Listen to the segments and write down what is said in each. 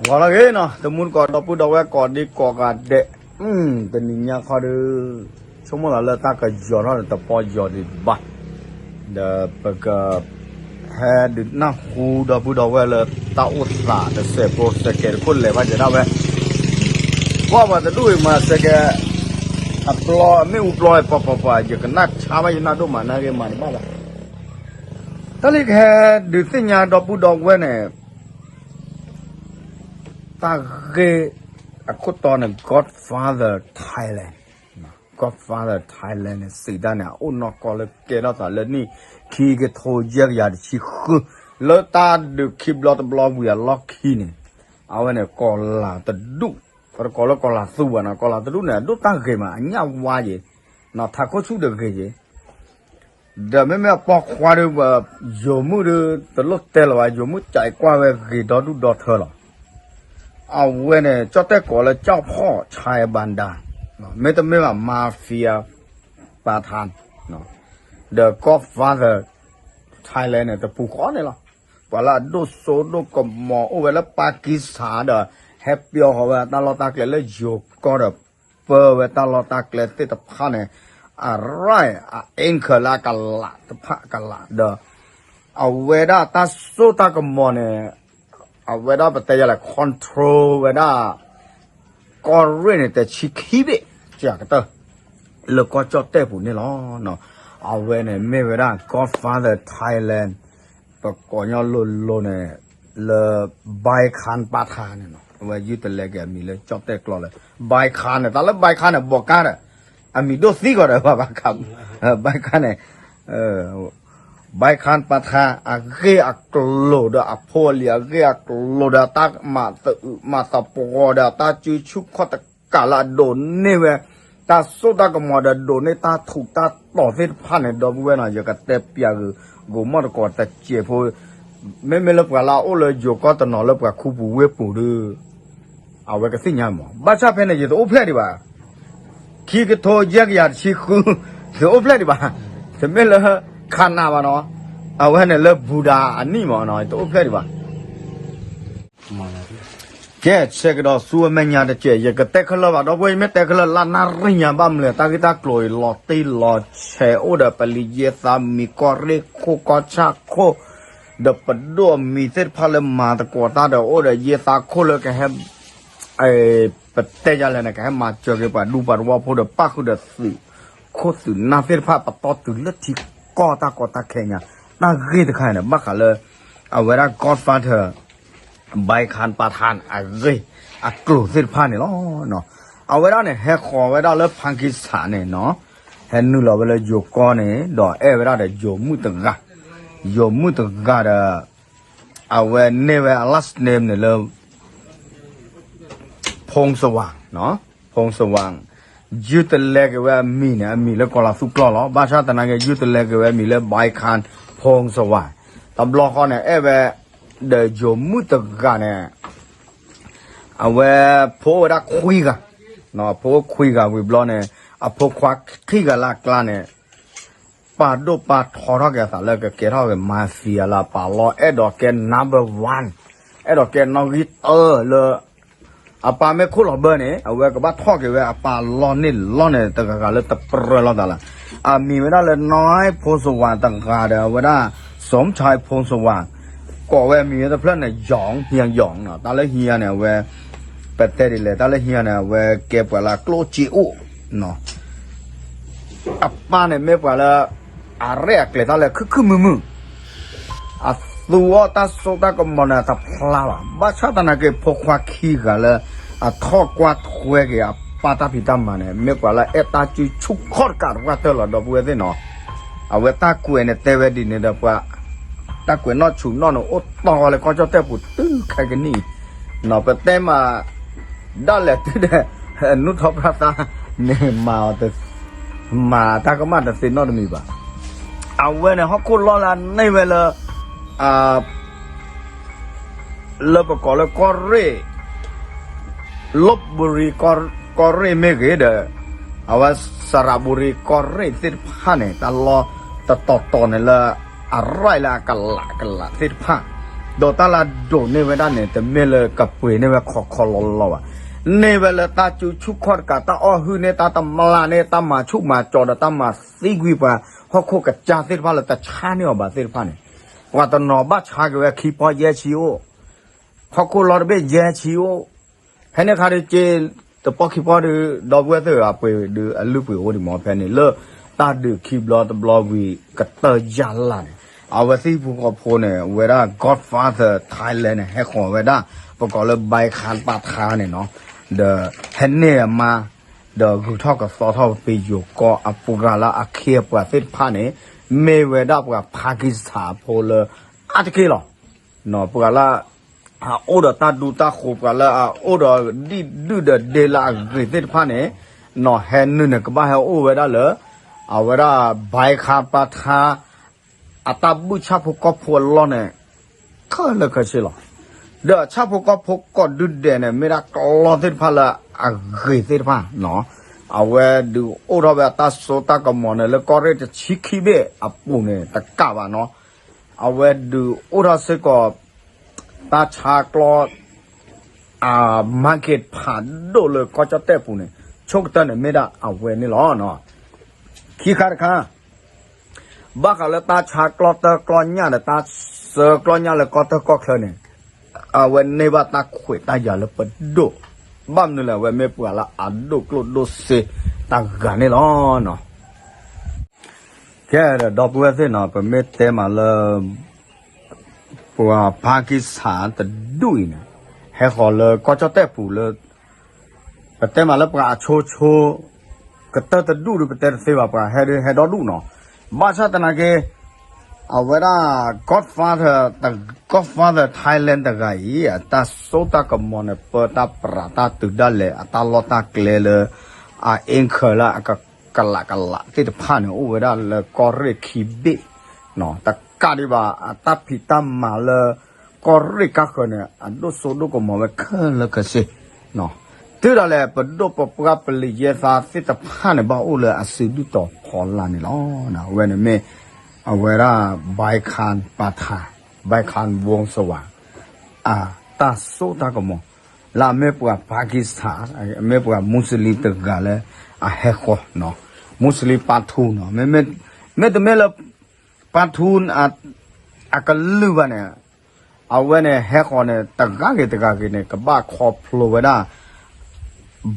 ဂီၤလၢအဂ့ၤနီၤ တမူတကိး ဒီပုၢ်ဒီဝဲၢ်ကိးဒံကိးဂၤဒဲး, တနံၤညါခီဒီး ဆိကမိၣ်လီၤလၢတၢ်ကယီၤထီၣ်ဒီးတပီယီၤဒံးဘၣ်, ဒီးပက ဟဲဒုးနၢ်ဟူဒီပုၢ်ဒီဝဲၢ်လၢတၢ်အိၣ်သးဒီးစဲးဖိစဲးကဲးတခိၣ်လဲၤဘၣ်ကဲဒၣ်ဝဲ, ကွၢ်ပှၤတဒူၣ်အံၤမၤစဲးကဲး အပျီအမ့ၣ်အူပျီပှၤပှၤပှၤ ယကနၣ်ဆါဘၣ်ယနၢ်ဒိၣ်မး နာ်က့မၤတဘၣ်ဘၣ်, တၢ်လၢကဟဲဒုးသ့ၣ်ညါဒီပုၢ်ဒီဝဲၢ်န့ၣ် တၢ်ဂ့ၢ်အခိၣ်တီန့ၣ် Godfather Thailand, Godfather Thailand န့ၣ် စံးတၢ်န့ၣ် အအိၣ်နီၢ်ကီၢ်လၢကဲထီၣ်သးလၢနံၣ် ခံကထိယဲၢ်ကယၤတဆံဃု, လၢတၢ်ဒုးခံဘျီတဘျီဝံၤအလီၢ်ခံန့ၣ်, အဝဲန့ၣ်ကီၤလၤတဒူၣ်, ပတကိးလၢကီၤလၤသူဘၣ်နီၤ, ကီၤလၤတဒူၣ်န့ၣ် အဒိၣ်တၢ်ဂ့ၤမး အညၣ်ဝါယဲၤ, ထးခိၣ်ဆူၣ်ဒီးဂ့ၤယဲၤ ဒီးမ့မ့ၢ်အပိာ်ခွါဒီး ယိၤမုၣ်ဒီး တလိၣ်တဲလၢၤဘၣ်, ယိၤမုၣ်ကးကွၢ်ဝဲဂ့ၤဒီဒူၣ်ဒီထၢလီၤ. အဝဲန့ၣ် ကၠီၣ်တဲၣ်ကိးလၢ ကၠီၣ်ဖီၣ် ဆဲဘၣ်ဒါ, မ့တမ့ၢ်ဘၣ် mafia ပၢ်ထါ, ဒီး Godfather Thailand န့ၣ် တပူၤဃီန့ၣ်လီၤ. ပှၤလၢအဒိၣ်စိဒိၣ်ကမီၤအိၣ်ဝဲလၢပၢ်ကံစၢ်ဒီး ဟဲပျီဃီၤဝဲတၢ်လီၢ်တၢ်ကျဲလၢယိၤကီၢ်ဒီး ပၢဝဲတၢ်လီၢ်တၢ်ကျဲသ့ၣ်တဖၣ်န့ၣ် အရၢၢ် အ anchor လၢအကလးတဖၣ်ကလးဒီး အဝဲဒၣ်တၢ်စိတၢ်ကမီၤန့ၣ် အဝဲဒၣ်ပတဲယၤလဲၣ် control ဝဲဒၣ် ကီၢ်ရ့ၣ်န့ၣ် တဆံခံဘ့ၣ် ကကတၢၢ် လၢကီၢ်ကၠီၣ်တဲၣ်ပူၤန့ၣ်လီၤ. အဝဲန့ၣ်မ့ၢ်ဝဲဒၣ် Godfather Thailand ပကိးညီလိၤလိၤန့ၣ် လၢ ဘဲခၢၣ်ပၢ်ထါန့ၣ်နီၤ, အဝဲယုၢ်တလဲက့ၤအမံၤလၢကၠီၣ်တဲၣ်ကျိာ်လၢ ဘဲခၢၣ်န့ၣ် တၢ်လၢဘဲခၢၣ်န့ၣ် ဘီးကါဒီး အမံၤဒိၣ်သံကီးဒီး ဘဲခၢၣ်န့ၣ် ဘဲခၢၣ်ပၢ်ထါ အဂ့ၢ်အကျိၤဒီးအဖိအလံၤ အဂ့ၢ်အကျိၤဒီးတၢ်မၤသအုးမၤသပှီၤဒီးတၢ်စုဆူၣ်ခီၣ်တကးလၢအဒိးန့ၢ်ဝဲ တၢ်စိတၢ်ကမီၤဒီးဒိးန့ၢ်တၢ်ထူးတၢ်တီၤသ့ၣ်တဖၣ်န့ၣ် ဒီပုၢ်ဝဲၢ်နီၤ ယကတဲပၠးဂ့ၤ ဂိၤမီၣ်တကိးတစဲးဖိ မ့မ့ၢ်လၢပှၤလၢအအိၣ်လၢယိၤကီၢ်တနီၤလၢပှၤခူပူၤဝ့ၢ်ပူၤဒီး အဝဲကသ့ၣ်ညါမး ဘၣ်ဆၣ်ဖဲန့ၣ် ယတအိၣ်ဖျဲၣ်ဒံးဘၣ် ခံကထိယဲၢ်ကယၤတဆံဃု တအိၣ်ဖျဲၣ်ဒံးဘၣ် တမ့ၢ်လၢခါနၤဘၣ်နီၤ အဝဲန့ၣ်လၢဘူဒၤအနံၣ်မးနီၤ တအိၣ်ဖျဲၣ်ဒံးဘၣ် ကဲ ဆဲးကဒီးဆူအမဲာ်ညါတက့ၢ် ယကတဲခဲလၢာ်ဘၣ် ဒီပုၢ်ဝဲၢ် ယမ့ၢ်တဲခဲလၢာ်လၢနၣ်ရံၣ်ညါဘၣ်မနုၤ တၢ်ဂ့ၢ်တၢ်ကျိၤအံၤ လီၤတံၢ်လီၤဆဲးအိၣ်ဒီးပလံၤယဲၢ်သးမံၤ ကီၢ်ရ့ၣ်ခိၣ် ကီၢ်ဆၣ်ခိၣ် ဒီးပဒိၣ်အမံၤသ့ၣ်တဖၣ်လၢမၤသကိးတၢ်ဒီး အိၣ်ဒီးယဲၢ်သးခိၣ်လၢကဟဲ ပတဲယၤလဲၣ်န့ၣ် ကဟဲမၤစၢၤက့ၤပှၤဒူပှၤတဝီဖိဒီးပၣ်ဃုာ်ဒီးသုးခိၣ်သုးနၢ်သ့ၣ်တဖၣ် ပတီၢ်တုၤလၢထံကီၢ်တၢ်ကီတၢ်ခဲညါ တၢ်ဂ့ၢ်တခါန့ၣ် ဘၣ်ဃးလၢ အဝဲဒၣ် Godfather ဘဲခၢၣ်ပၢ်ထါ အဂ့ၢ်အကျိၤသ့ၣ်တဖၣ်န့ၣ်လီၤ. အဝဲဒၣ်န့ၣ် ဟဲဃီၤဝဲဒၣ်လၢဖၣ်ကံစၢ်န့ၣ်နီၤ ဟဲနုာ်လီၤဝဲလၢယိၤကီၢ်န့ၣ် ဒီးအဲၣ်ဝဲဒၣ်ဒီးယိၤမုၣ်တဂၤ ယိၤမုၣ်တဂၤဒီး အဝဲန့ၢ်ဝဲအ last name န့ၣ်လၢ ဖူစဝၤ ဖူစဝၤ ယုၢ်တလဲက့ၤဝဲအမံၤန့ၣ် အမံၤလၢကီၤလၤသူကျိာ်လီၤ. ဘၣ်ဆၣ်သနာ်က့ ယုၢ်တလဲက့ၤဝဲအမံၤလၢ ဘဲခၢၣ် ဖူစဝၤ တဘျီဃီန့ၣ် အဲၣ်ဝဲ ဒီးယိၤမုၣ်တဂၤန့ၣ် အဝဲ ဖိအိၣ်ဝဲဒၣ်ခွံဂၤ ဖိအိၣ်ခွံဂၤဝံၤဘျီန့ၣ် အဖိခွါခံဂၤလၢအကျါန့ၣ် ပာ်ဒိၣ်ပာ်ထီထီၣ်က့ၤအသးလၢ ကကဲထီၣ်က့ၤ mafia လၢအပာ်လီၢ် အဲၣ်ဒိးကဲ number one အဲၣ်ဒိးကဲနီၣ်ဂံၢ်တၢလၢ အပၢ်မ့ၢ်ခိၣ်လီၤဘၢန့ၣ် အဝဲကဘၣ်ထီၣ်က့ၤဝဲအပၢ်လီၢ်န့ၢ်လီၢ်န့ၣ် တဂၤဂၤလၢတပြၢလီၤသးလၢ အမံၤဝဲဒၣ်လၢ နီၢ်ဖူစဝၤတဂၤဒီး အဝဲဒၣ် စီၣ်ခၠၢၣ်ဖူစဝၤ ကိးဝဲအမံၤဝဲတဖျၢၣ်န့ၣ် ယီၤ ဟံယီၤ တၢ်လၢဟံယီၤန့ၣ် အဝဲ ပတဲဒ်လဲၣ် တၢ်လၢဟံယီၤန့ၣ် အဝဲကဲပှၤလၢအကျိၣ်စ့အိၣ် အပၢ်န့ၣ်မ့ၢ်ပှၤလၢ အရဲၣ်အကျဲၤတၢ်လၢခုၣ်ခုၣ်မုာ်မုာ် အသူအီၣ်တၢ်စိတၢ်ကမီၤန့ၣ် အတဖျါဘၣ်. ဘၣ်ဆၣ်သနာ်က့ ဖိခွါခံဂၤလၢ အထီၣ်ကွၢ်ထွဲက့ၤအပၢ်တၢ်ဖံးတၢ်မၤန့ၣ် မ့ၢ်ပှၤလၢအဲၣ်တၢ်စုဆူၣ်ခီၣ်တကးတပှၢ်တၢၢ်လီၤ ဒီပုၢ်ဝဲၢ်သ့ၣ်နီၤ. အဝဲတၢ်ကွဲးန့ၣ်တဲဝဲဒ်န့ၣ်ဒီးပှၤ တၢ်ကွဲးနီၣ်ဆူၣ်နီၣ်န့ၣ် အိၣ်တီၢ်ဝဲလၢကီၢ်ကၠီၣ်တဲၣ်ပူၤတုၤခဲကနံၣ်အံၤ ပတဲမး ဒၣ်လဲာ်တုၤဒဲး နူၢ်ထီၣ်ပြၢ်သါန့ၣ် မၤအီၤတ မၤတၢ်ကမၣ်တသ့နီတမံၤဘၣ်. အဝဲန့ၣ် ဟီၣ်ခိၣ်လီၢ်လၢအန့ၢ်ဝဲလၢ လၢပကိးလၢကီၢ်ရ့ၣ် လီၣ်ဘူရံ ကီၢ်ရ့ၣ်မ့ၢ်ဂ့ၤဒီး အဝဲစရဘူရံ ကီၢ်ရ့ၣ်သ့ၣ်တဖၣ်န့ၣ် တၢ်လီၢ်တတီၤတီၤန့ၣ်လၢ အရဲၣ်လၢအကလးကလးသ့ၣ်တဖၣ် ဒီးတၢ်လၢအဒိးန့ၢ်ဝဲဒၣ်န့ၣ် တမ့ၢ်လၢကပှ့ၤန့ၢ်ဝဲခီခီလီလီဘၣ်. န့ၢ်ဝဲလၢတၢ်စုဆူၣ်ခီၣ်တကး, တၢ်အီၣ်ဟုၣ်န့ၢ်, တၢ်တမျၢ်န့ၢ်, တၢ်မၤဆူၣ်မၤစီၤဒီးတၢ်မၤသံကွံာ်ပှၤဟီၣ်ခိၣ်ကစၢ်သ့ၣ်တဖၣ်လၢတဆါန့ၢ်အီၤဘၣ်သ့ၣ်တဖၣ်န့ၣ်, ပှၤတနီၤဘၣ်ဆါက့ၤဝဲခံပီယဲၢ်ဆံအိၣ်, ဟီၣ်ခိၣ်လီတဘ့ၣ်ယဲၢ်ဆံအိၣ်, ဖဲန့ၣ်အခါဒုးက့ၤ တပီၢ်ခံပီၢ်ဒုး ဒီပုၢ်ဝဲၢ်သ့ၣ်ဧၢ, အပှ့ၤဒုးအလုၢ်ပှ့ၤအိၣ်ဒံးမး. ဖဲန့ၣ်လၢတၢ်ဒုးခံဘျီတဘျီဝံၤ ကတၢၢ်ယၢ်လၢ်န့ၣ်, အဝဲသ့ၣ်ဟံၣ်ဖိဃီဖိန့ၣ် ဝဲဒၣ် Godfather Thailand န့ၣ် ဟဲဃီၤဝဲဒၣ် ပကိးလၢ ဘဲခါပၤထါန့ၣ်နီၤ, ဒီးဟဲန့ၢ်အမါ, ဒီးဂုၤထီၣ်ကသီထီၣ်ပယိၤကီၢ် အပှၤလၢအခ့အပှၤသ့ၣ်တဖၣ်န့ၣ် မ့ၢ်ဝဲဒၣ်ပှၤ Pakistan ဖိလၢအါတက့ၢ်လီၤ. ပှၤလၢအအိၣ်ဒီးတၢ်ဒူတၢ်ဃိး, ပှၤလၢအအိၣ်ဒီးဒံၣ်ဒုၣ်ဒီးဒ့လၢအဂ့ၤသ့ၣ်တဖၣ်န့ၣ်, နီၤဟဲနုာ်န့ၣ် ကဘၣ်ဟဲအိၣ်ဝဲဒၣ်လၢ အဝဲဒၣ် ဘဲခါပၤထါ အတၢ်ဘုၣ်ဆၣ်ဖိကီၢ်ဖိအလီၢ်န့ၣ် ခဲလၢာ်ခဲဆ့လီၤ. ဒီးဆၣ်ဖိကီၢ်ဖိကိးဒုဒဲးန့ၣ် မ့ၢ်ဒၣ်ကျီသ့ၣ်တဖၣ်လၢအဂ့ၤသ့ၣ်တဖၣ်နီၤ, အဝဲဒုးအိၣ်ထီၣ်ဝဲအတၢ်စိတၢ်ကမီၤန့ၣ် လၢကီၢ်ရ့ၣ်တဆံခံဘ့ၣ်အပူၤန့ၣ် တကးဘၣ်နီၤ, အဝဲဒုးအိၣ်ထီၣ်စ့ၢ်ကီး တၢ်ဆါကျီ အ market ဖးဒိၣ်လၢကီၢ်ကၠီၣ်တဲၣ်ပူၤန့ၣ် ဆိကတၢၢ်န့ၣ်မ့ၢ်ဒၣ်အဝဲန့ၣ်လီၤ. ခံခါတခါ ဘၣ်ဃးလၢတၢ်ဆါကျီတၢ်ကျီညၣ်ဒီးတၢ်ဆၢကျီညၣ်လၢကီၢ်တၢၢ်ကီၢ်ချၢန့ၣ် အဝဲန့ၢ်ဘၣ်တၢ်ခွဲးတၢ်ယာ်လၢပဒိၣ်, ဘၣ်မနုၤလဲၣ် အဝဲမ့ၢ်ပှၤလၢအဒိၣ်ကျိၣ်ဒိၣ်စ့တဂၤန့ၣ်လီၤ. ကဲဒီး ဒီပုၢ်ဝဲၢ်သ့ၣ်နီၤ, ပမ့ၢ်တဲမးလၢ ပှၤ Pakistan တဒူၣ်အံၤန့ၣ် ဟဲဃီၤလၢကီၢ်ကၠီၣ်တဲၣ်ပူၤလၢ ပတဲမးလၢပှၤအဆိဆိ ကတၢၢ်တဒူၣ်ဒီး ပတဲတသ့ဘၣ်, ပှၤဟဲဒီးဟဲဒီဒူၣ်နီၤ. ဘၣ်ဆၣ်သနာ်က့ အဝဲဒၣ် Godfather, Godfather Thailand တဂၤအံၤ အတၢ်စိတၢ်ကမီၤန့ၣ် ပၢတၢ်ပြးတၢ်တုၤဒၣ်လဲာ် အတၢ်လီၢ်တၢ်ကျဲလၢ အ income လၢအကကလးကလးသ့ၣ်တဖၣ်န့ၣ် အိၣ်ဝဲဒၣ်လၢကီၢ်ရ့ၣ်ခံဘ့ၣ်, တကးဒံးဘၣ် အတၢ်ဖံးတၢ်မၤလၢ ကီၢ်ရ့ၣ်ကါဃၢၤန့ၣ် အဒိၣ်စိဒိၣ်ကမီၤဝဲခဲလၢာ်ခဲဆ့ တုၤဒၣ်လဲာ် ပဒိၣ်ပပှၢ်ပလံၤယဲသးသ့ၣ်တဖၣ်န့ၣ် ဘၣ်အိၣ်လၢအစုဒုၣ်တီၤဖီလာ်န့ၣ်လီၤ. အဝဲန့ၣ်မ့ၢ် အဝဲဒၣ် ဘဲခါပၤထါ, ဘဲခါ ဝိုင်းစဝး အတၢ်စိတၢ်ကမီၤ လၢအမ့ၢ်ပှၤ Pakistan, မ့ၢ်ပှၤ Muslim တဂၤလၢအဟဲဃီၤ, Muslim ပၤထူနီၤ, မ့တမ့ၢ်လၢ ပၤထူ အကလုၢ်ဘၣ်န့ၣ် အဝဲန့ၣ်ဟဲဃီၤန့ၣ် တဂၤဂ့ၤတဂၤဂ့ၤန့ၣ် ကဘၣ်ခီဖျိဝဲဒၣ်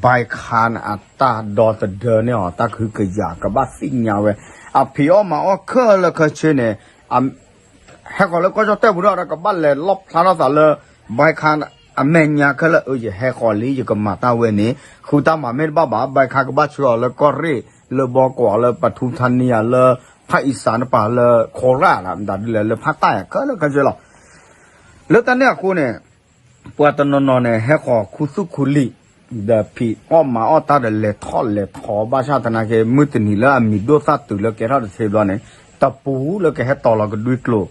ဘဲခါအတၢ်ဒီသဒၢန့ၢ်အီၤ တၢ်ကဟုကယာ် ကဘၣ်သ့ၣ်ညါဝဲ အဖံးအီၣ်မၤအီၣ်ခဲလၢာ်ခဲဆ့န့ၣ် ဟဲဃီၤလၢကီၢ်ကၠီၣ်တဲၣ်ပူၤဒီး ကဘၣ်လဲၤလီၣ်ဖျါထီၣ်သးလၢ ဘဲခါအမဲာ်ညါခဲလၢာ် အၢ ယဟဲဃီၤလံ ယကမၤတၢ်ဝဲန့ၣ် ဃုတၢ်မၤမ့ၢ်တဘၣ်ဘၣ် ဘဲခါကဘၣ်ဆှၢအီၤလၢကီၢ်ရ့ၣ် လၢဘီကီး လၢပထူထါနံယၤ လၢဖၣ်အံစးနပၤ လၢခိရၣ် ဒ်လဲၣ် လၢဖၣ်တၢ်ယၤခဲလၢာ်ခဲဆ့လီၤ. လၢတၢ်န့ၣ်အဃိန့ၣ် ပှၤတနီၤနီၤန့ၣ် ဟဲဃီၤခူသူၣ်ခူလံာ် ဒီးဖံးအီၣ်မၤအီၣ်တၢ်ဒီးလဲၤထီၣ်လဲၤထီ ဘၣ်ဆၣ်သနာ်က့ မုၢ်တနံၤလၢအမံၤဒိၣ်သၣ်တုၤလၢကဲထီၣ်တသ့ဘျီန့ၣ် တပူၤလၢကဟဲတီၤလီၤကဒွံကျိာ်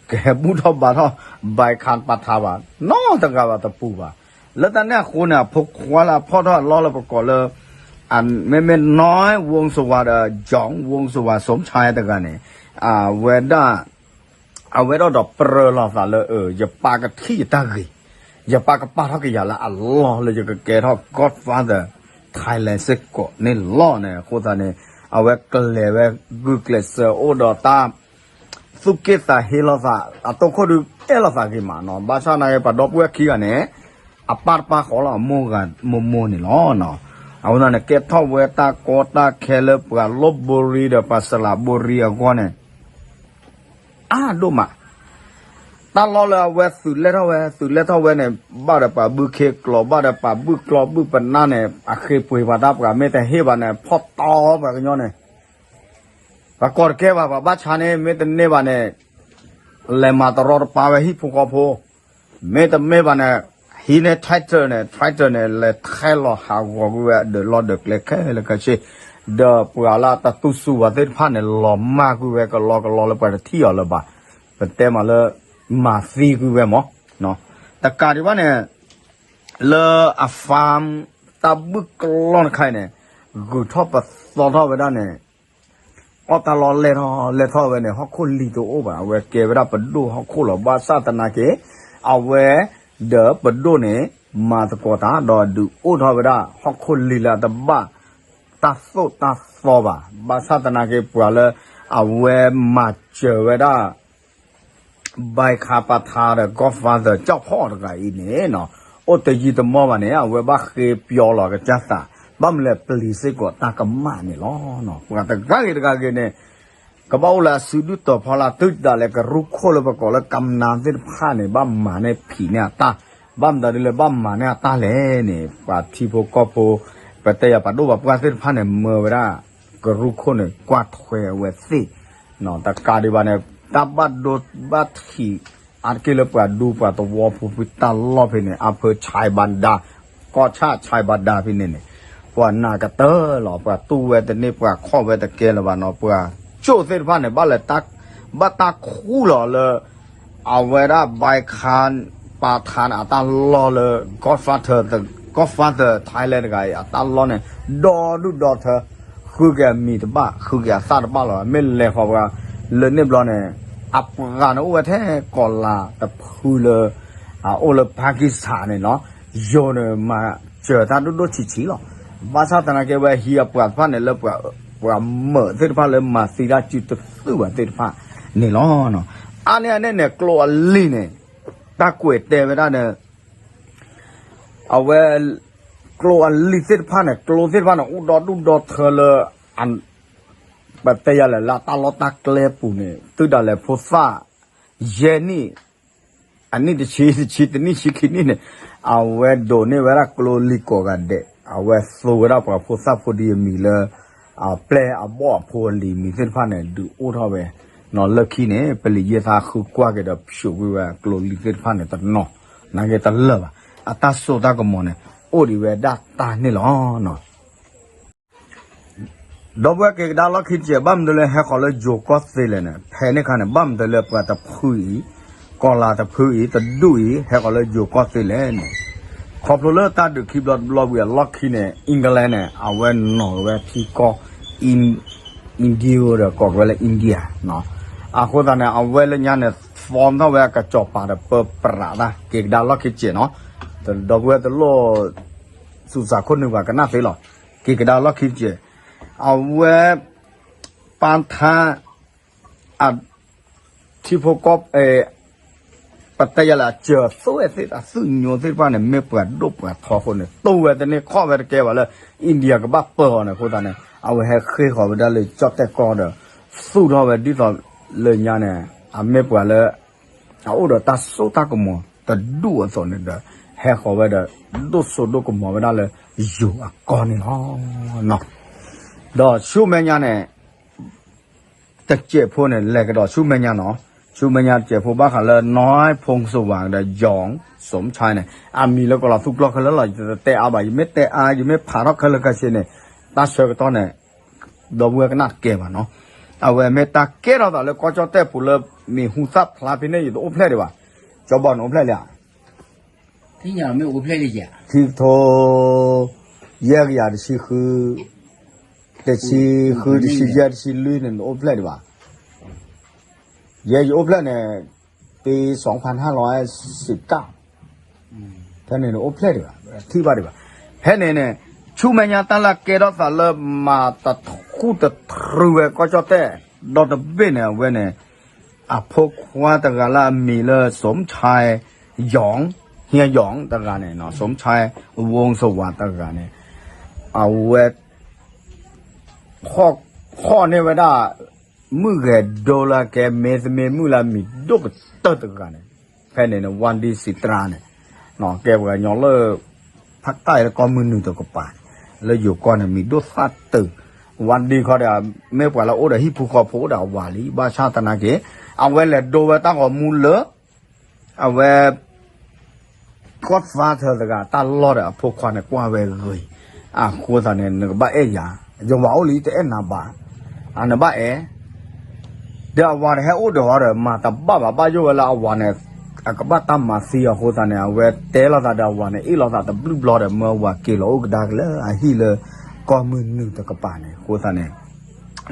ကဟဲဘူၣ်ထီၣ်ဘါထီၣ် ဘဲခါပၤထါဘၣ် နီတဂၤဘၣ်တပူၤဘၣ်. လၢတၢ်န့ၣ်အဃိန့ၣ် အဖိခွါလၢအဖီၣ်ထီၣ်အလီၢ်လၢပကိးလၢ မ့မ့ၢ် နီၢ်ဝိုင်းစဝး ဒီး ကၠီၣ်ဝိုင်းစဝး စိၣ်ဆါတဂၤန့ၣ် အဝဲဒၣ် အဝဲဒၣ်ဒီးပြၢလိာ်သးလၢ ယပၢ်ကထံၣ်ယတၢ်ဂ့ၤ, ယပၢ်ကပာ်ထီၣ်ကယၤလၢအလီၢ်လၢယကကဲထီၣ် Godfather Thailand စ့ၢ်ကီးန့ၣ်လီၤန့ၣ် အဃိသတးန့ၣ် အဝဲကျဲၤဝဲ ဂုာ်ကျဲးစၢးအိၣ်ဒီးတၢ် သူၣ်က့ၣ်သးဟ့လိာ်သး အတိၢ်ခိၣ်ဒုးအဲၣ်လိာ်သးဂ့ၤမးနီၤ ဘၣ်ဆၣ်သနာ်က့ ပှၤဒီပုၢ်ဝဲၢ်ခံဂၤန့ၣ် အပၢ်တပၢ်ဃီလီၤ အမိၢ်ဂၤမိၢ်မိၢ်န့ၣ်လီၤ. အဃိသတးန့ၣ် ကဲထီၣ်ဝဲတၢ်ကီတၢ်ခဲလၢပှၤလီၢ်ဘိရံဒီး ပှၤစလးဘိရံအဂီၢ်န့ၣ် အါဒိၣ်မး တၢ်လီၢ်လၢအဝဲသုးလဲၢ်ထီၣ်ဝဲ သုးလဲၢ်ထီၣ်ဝဲန့ၣ် ဘၣ်ဒီးပှၤဘုခ့ကျိာ် ဘၣ်ဒီးပှၤဘုၣ်ကျီၢ်ဘုၣ်ပနၢ်န့ၣ် အဃ့ပှ့ၤပှၤတၢ် ပှၤမ့ၢ်တဟ့ၣ်ဘၣ်န့ၣ် ဖီၣ်တီပှၤကညီန့ၣ် ပှၤကီၢ်တကဲဘၣ် ပှၤဘၣ်ဆါန့ၣ် မ့ၢ်တန့ၢ်ဘၣ်န့ၣ် လဲၤမၤတရီတပါဝဲဟံၣ်ဖိဃီဖိ မ့တမ့ၢ်ဘၣ်န့ၣ် ဟံးန့ၢ် tractor န့ၣ် tractor န့ၣ် လဲၤထဲလီၤဟးဂီၤကွံာ်ဝဲဒၢးလီၢ်ဒၢးကျဲခဲလၢာ်ခဲဆ့ ဒီးပှၤလၢတၢ်သူၣ်စူၤဝဲသ့ၣ်တဖၣ်န့ၣ် လီၤမၢ်ကွံာ်ဝဲကလီကလီလၢပှၤတထံၣ်အီၤလၢၤဘၣ်. ပတဲမးလၢ မၤသံကွံာ်ဝဲမး တကးဒံးဘၣ်န့ၣ် လၢအ farm တၢ်ဘုၣ်ကျီၢ်တခါအံၤန့ၣ် ဂုၤထီၣ်ပသီထီၣ်ဝဲဒၣ်န့ၣ် အီၣ်တၢ်လီၢ်လဲၢ်ထီၣ်လဲၢ်ထီၣ်ဝဲန့ၣ် ဟီၣ်ခိၣ်လံၤတအိၣ်ဘၣ် အဝဲကဲဝဲဒၣ်ပဒိၣ်ဟီၣ်ခိၣ်လီၤ. ဘၣ်ဆၣ်သနာ်က့ အဝဲဒီးပဒိၣ်န့ၣ် မၤသကိးတၢ်ဒီးဒုးအိၣ်ထီၣ်ဝဲဒၣ် ဟီၣ်ခိၣ်လံၤလၢအတဘၣ်တၢ်သိၣ်တၢ်သီဘၣ်. ဘၣ်ဆၣ်သနာ်က့ ပှၤလၢအဝဲမၤစၢၤဝဲဒၣ် ဘဲခါပၤထါဒီး Godfather ကၠီၣ်ဖီၣ်တဂၤအံၤန့ၣ် အိၣ်တယံာ်တမီၢ်ဘၣ်န့ၣ် အဝဲဘၣ်ဃ့ပျီလီၤကစၢ်သး ဘၣ်မနုၤလဲၣ် ပျံၤစ့ၢ်ကီးတၢ်ကမၣ်န့ၣ်လီၤ. ပှၤတဂၤဂ့ၤတဂၤဂ့ၤန့ၣ် ကဘၣ်အိၣ်လၢအစုဒုၣ်တီၤဖီလာ် တုၤဒၣ်လဲာ်ကရူၢ်ခိၣ်လၢပကိးလၢကမနၤသ့ၣ်တဖၣ်န့ၣ် ဘၣ်မၤန့ၢ်ဖံးန့ၢ်အတၢ်, ဘၣ်မတၤဒ်လဲၣ် ဘၣ်မၤန့ၢ်အတၢ်လဲၣ်န့ၣ် ပှၤထံဖိကီၢ်ဖိ ပတဲယၤပှၤဒိၣ်ပှၤပှၢ်သ့ၣ်တဖၣ်န့ၣ် မၢဝဲဒၣ် ကရူၢ်ခိၣ်န့ၣ် ကွၢ်ထွဲအဝဲသ့ၣ် တကးဒံးဘၣ်န့ၣ် တၢ်ဘၣ်ဒိဘၣ်ထံး အါတက့ၢ်လၢပှၤဒူပှၤသဝီဖိဖုတၢ်လီၢ်ဖဲန့ၣ် အဖၢဆဲးဘၣ်ဒါ ကီၢ်ဆၣ်ဆဲးဘၣ်ဒါဖဲန့ၣ်န့ၣ် ပှၤနာ်ကတၢၢ်လီၤ. ပှၤတူၢ်ဝဲတန့ၢ် ပှၤခီၣ်ဝဲတကဲလၢၤဘၣ်နီၤ ပှၤကၠိၣ်သ့ၣ်တဖၣ်န့ၣ် ဘၣ်လဲၤ ဘၣ်တၢ်ခူၣ်လီၤလၢ အဝဲဒၣ်ဘဲခါပၤထါန့ၣ် အတၢ်လီၢ်လၢ Godfather Godfather Thailand တဂၤအံၤ အတၢ်လီၢ်န့ၣ် ဒီဒူၣ်ဒီထၢ ဃုက့ၤအမံၤတဘၣ် ဃုက့ၤအသၣ်တဘၣ်လီၤ. မ့ၢ်လဲၤဃီၤပှၤ လၢန့ၣ်ဘျီန့ၣ် အပှၤန့ၣ်အိၣ်ဝဲထဲကီၢ်လၤတဖုလၢ အအိၣ်လၢ Pakistan န့ၣ်လီၤ. ယိၤန့ၣ်မၤစၢၤတၢ်ဒိၣ်ဒိၣ်ဆံးဆံးလီၤ. ဘၣ်ဆၣ်သနာ်က့ ဝဲဟံးအပှၤတဖၣ်န့ၣ်လၢ ပှၤမၢးသ့ၣ်တဖၣ်လၢမၤသံတၢ်စုတသုၣ်ဘၣ်သ့ၣ်တဖၣ်န့ၣ်လီၤ. အါန့ၢ်အန့ၣ်န့ၣ် ကျိအလံၤန့ၣ် တၢ်ကွဲးတဲဝဲဒၣ်န့ၣ် အဝဲ ကျိအလံၤသ့ၣ်တဖၣ်န့ၣ် ကျိသ့ၣ်တဖၣ်န့ၣ် အိၣ်ဒီဒူၣ်ဒီထၢလၢ ပတဲယၤလဲၣ် လၢတၢ်လီၢ်တၢ်ကျဲပူၤန့ၣ် တုၤဒၣ်လဲာ်ဖိသၣ် ယဲၢ်နံၣ် အနံၣ်တဆံ တဆံ တနံၣ်ဆံခံနံၣ်န့ၣ် အဝဲဒိးန့ၢ်ဝဲဒၣ်ကျိလံၤကိးဂၤဒဲး အဝဲသိဝဲဒၣ်ပှၤဖိသၣ်ဖိဒံအမံၤလၢ အပျဲၢ်အဘီၣ်အဖိအလံၤမံၤသ့ၣ်တဖၣ်န့ၣ် ဒုးအိၣ်ထီၣ်ဝဲ လၢခံန့ၣ် ပလံၤယဲၢ်သၣ်ဃုကွၢ်က့ၤဒီးဖျိးကွံာ်ဝဲကျိလံၤသ့ၣ်တဖၣ်န့ၣ်တနီၤ နာ်က့တလၢာ်ဘၣ် အတၢ်စိတၢ်ကမီၤန့ၣ် အိၣ်ဒံးဝဲဒၣ်တၢ်န့ၣ်လီၤ. ဒီပုၢ်ဝဲၢ်က့ၤကဒါလီၢ်ခံတစဲး ဘၣ်မနုၤလၢဟဲဃီၤလၢယိၤကီၢ်သ့လဲၣ်န့ၣ် ဖဲန့ၣ်ခါန့ၣ် ဘၣ်မနုၤလၢပှၤတဖုအံၤ ကီၢ်လၤတဖုအံၤ တဒူၣ်အံၤ ဟဲဃီၤလၢယိၤကီၢ်သ့လဲၣ်န့ၣ် ခီဖျိလၢတၢ်ဒုးခံဘျီတဘျီဝံၤအလီၢ်ခံန့ၣ် England န့ၣ် အဝဲနီၤဝဲထံကီၢ် India ဒီးကိးဝဲလၢ India အဃိသတးန့ၣ် အဝဲလၢညါန့ၣ် form ထီၣ်ဝဲအကစီၤပၤဒီးပၢပြးတၢ် က့ၤကဒါလီၢ်ခံတစဲးနီၤ ဒီပုၢ်ဝဲၢ်တလိၣ် သူၣ်စၢ်ခိၣ်နူာ်ဘၣ်ကနၣ်သ့လီၤ. က့ၤကဒါလီၢ်ခံတစဲး အဝဲ ပၢ်ထါ အ ထံဖိကီၢ် ပတဲယၤလၢအစၢၤအသွဲၣ်သ့ၣ် အသုးညိသ့ၣ်တဖၣ်န့ၣ် မ့ၢ်ပှၤဒိၣ်ပှၤထီအဃိန့ၣ် တိၢ်ဝဲတန့ၢ် ခီၣ်ဝဲတကဲဘၣ်လၢ India ကဘၣ်ပၢအီၤန့ၣ်အဃိသတးန့ၣ် အဝဲဟဲဃ့ၢ်ဃီၤဝဲဒၣ်လၢကၠီၣ်တဲၣ်ကီၢ်ဒီး သူၣ်ထီၣ်ဝဲဒ်သိးလၢညါန့ၣ် အမ့ၢ်ပှၤလၢ အအိၣ်ဒီးတၢ်စိတၢ်ကမီၤတဒူၣ်အသိးန့ၣ်ဒီး ဟဲဃီၤဝဲဒီး ဒိၣ်စိဒိၣ်ကမီၤဝဲဒၣ်လၢယိၤအကီၢ်န့ၣ်လီၤ. ဒီးဆူမဲာ်ညါန့ၣ် တစဲးဖိန့ၣ် လဲၤကဒီးဆူမဲာ်ညါနီၤ, ဆူမဲာ်ညါတစဲးဖိဘၣ်ဃးလၢ နီၢ်ဖိစဝၤဒီး ယီၣ် စိမၣ်ဆါန့ၣ် အမံၤလၢကီၤလၤသူကျိခဲလၢာ်လီၤ. ယတတဲအါဘၣ်, ယမ့ၢ်တဲအါ ယမ့ၢ်ဖးထီၣ်ခဲလၢာ်ခဲဆ့န့ၣ် တၢ်ဆၢကတီၢ်န့ၣ် ဒီပုၢ်ဝဲၢ်ကနၣ်တကဲဘၣ်နီၤ. အဝဲမ့ၢ်တၢ်ကဲထီၣ်သးလၢကီၢ်ကၠီၣ်တဲၣ်ပူၤလၢ မံၤဟူသၣ်ဖျါဖဲန့ၣ် ယတအိၣ်ဖျဲၣ်ဒံးဘၣ်. ကၠီဘီန့ၣ်အိၣ်ဖျဲၣ်လံဧါ. ထံကထိ ယဲၢ်ကယၤတဆံဃု, တဆံဃု တဆံယဲၢ် တဆံလွံၢ်န့ၣ် နအိၣ်ဖျဲၣ်ဒံးဘၣ်. ယဲယအိၣ်ဖျဲၣ်န့ၣ် ပံ စီၤဖၣ်ဟၣ်လီၤစံးကၣ်, ဖဲန့ၣ်န့ၣ်အိၣ်ဖျဲၣ်ဒံးဘၣ်, ထံၣ်ဘၣ်ဒံးဘၣ်. ဖဲန့ၣ်န့ၣ် ဆူမဲာ်ညါတၢ်လၢအကဲထီၣ်သးလၢမၤတထူၣ်တထြူဝဲကီၢ်ကၠီၣ်တဲၣ် ဒီတဘ့ၣ်န့ၣ် အဝဲန့ၣ် အဖိခွါတဂၤလၢအမံၤလၢ စိမၣ်ဆါ ယီၣ်, ဟံယီၣ်တဂၤန့ၣ် စိမၣ်ဆါ ဝိစဝၤတဂၤန့ၣ် အဝဲ ဟီၣ်န့ၢ်ဝဲဒၣ် မုၣ်ဂဲၤဒိလၢကဲ မ့သမ့ၢ်မုၣ်လၢအမံၤဒိၣ်ကတၢၢ်တဂၤန့ၣ်, ဖဲန့ၣ်န့ၣ် ဝါဒံစံးတြါန့ၣ် ကဲပှၤကညီလၢ ဖးတၢ်အံၤလၢကီၢ်မုၢ်နုာ်တကပၤန့ၣ် လၢယိၤကီၢ်န့ၣ် မံၤဒိၣ်သၣ်တုၤ, ဝါဒံခီဒီး မ့ၢ်ပှၤလၢအိၣ်ဒီးဟံၣ်ဖိဃီဖိအိၣ်ဒီးအဝၤလံ, ဘၣ်ဆၣ်သနာ်က့ အဝဲလဲၤဒိဝဲတၢ်ဂီၤမူလၢ အဝဲ godfather တဂၤ တၢ်လီၢ်ဒီးအဖိခွါန့ၣ် ကွၢ်ဝဲဂ့ၤ, အဃိသတးန့ၣ် နကဘၣ်အဲၣ်ယၤ, ယဝၤအိၣ်လံ တအဲၣ်နၤဘၣ်, အနဘၣ်အဲၣ်, ဒီးအဝၤတဟဲအိၣ်ဒီးအီၤဒီး မၤတဘၣ်ဘၣ်, ဘၣ်ယိၣ်ဝဲလၢအဝၤန့ၣ် အကဘၣ်တၢ်မၤသံအဃိသတးန့ၣ် အဝဲတဲလိာ်သးဒီးအဝၤန့ၣ် အ့ၣ်လိာ်သးတဘျုးဘျီဒီး မၢအဝၤက့ၤလီၤအိၣ်ကဒါက့ၤလၢအဟံၣ်လၢ ကီၢ်မုၢ်နုာ်တကပၤန့ၣ် အဃိသတးန့ၣ်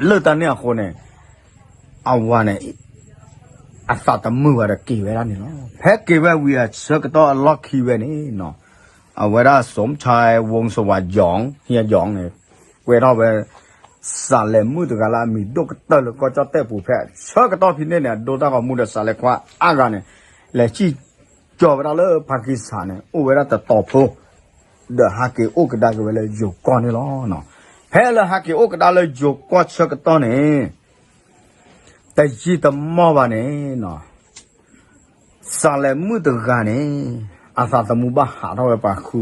လၢတၢ်န့ၣ်အဃိန့ၣ် အဝၤန့ၣ် အသးတမုာ်ဘၣ်ဒီးက့ၤဝဲဒၣ်န့ၣ်လီၤ. ဖဲက့ၤဝဲဝံၤအဆၢကတီၢ်အလီၢ်ခံဝဲန့ၣ်နီၤ, အဝဲဒၣ် Somchai Wongsawat Jong ဟံယီၤန့ၣ် ကွဲထီၣ်ဝဲ စးလဲၤမုၣ်တဂၤလၢအမံၤဒိၣ်ကတၢၢ်လၢကီၢ်ကၠီၣ်တဲၣ်ပူၤဖဲဆၢကတီၢ်ဖဲန့ၣ်န့ၣ် အဒိတၢ်ဂီၤမူဒီးစးလဲၤခွါအါဂၤန့ၣ် လဲၤစံၣ်ကၠီၤဝဲဒၣ်လၢ Pakistan န့ၣ် အိၣ်ဝဲဒၣ်တတီၤဖိ ဒီးဟးက့ၤအိၣ်ကဒါက့ၤဝဲလၢယိၤကီၢ်န့ၣ်လီၤ. ဖဲလၢဟးက့ၤအိၣ်ကဒါလၢယိၤကီၢ်ဆၢကတီၢ်န့ၣ် တယံာ်တမီၢ်ဘၣ်န့ၣ်နီၤ, စးလဲၤမုၣ်တဂၤန့ၣ် အသးသမူဘၣ်ဟးထီၣ်ဝဲပှၤဃု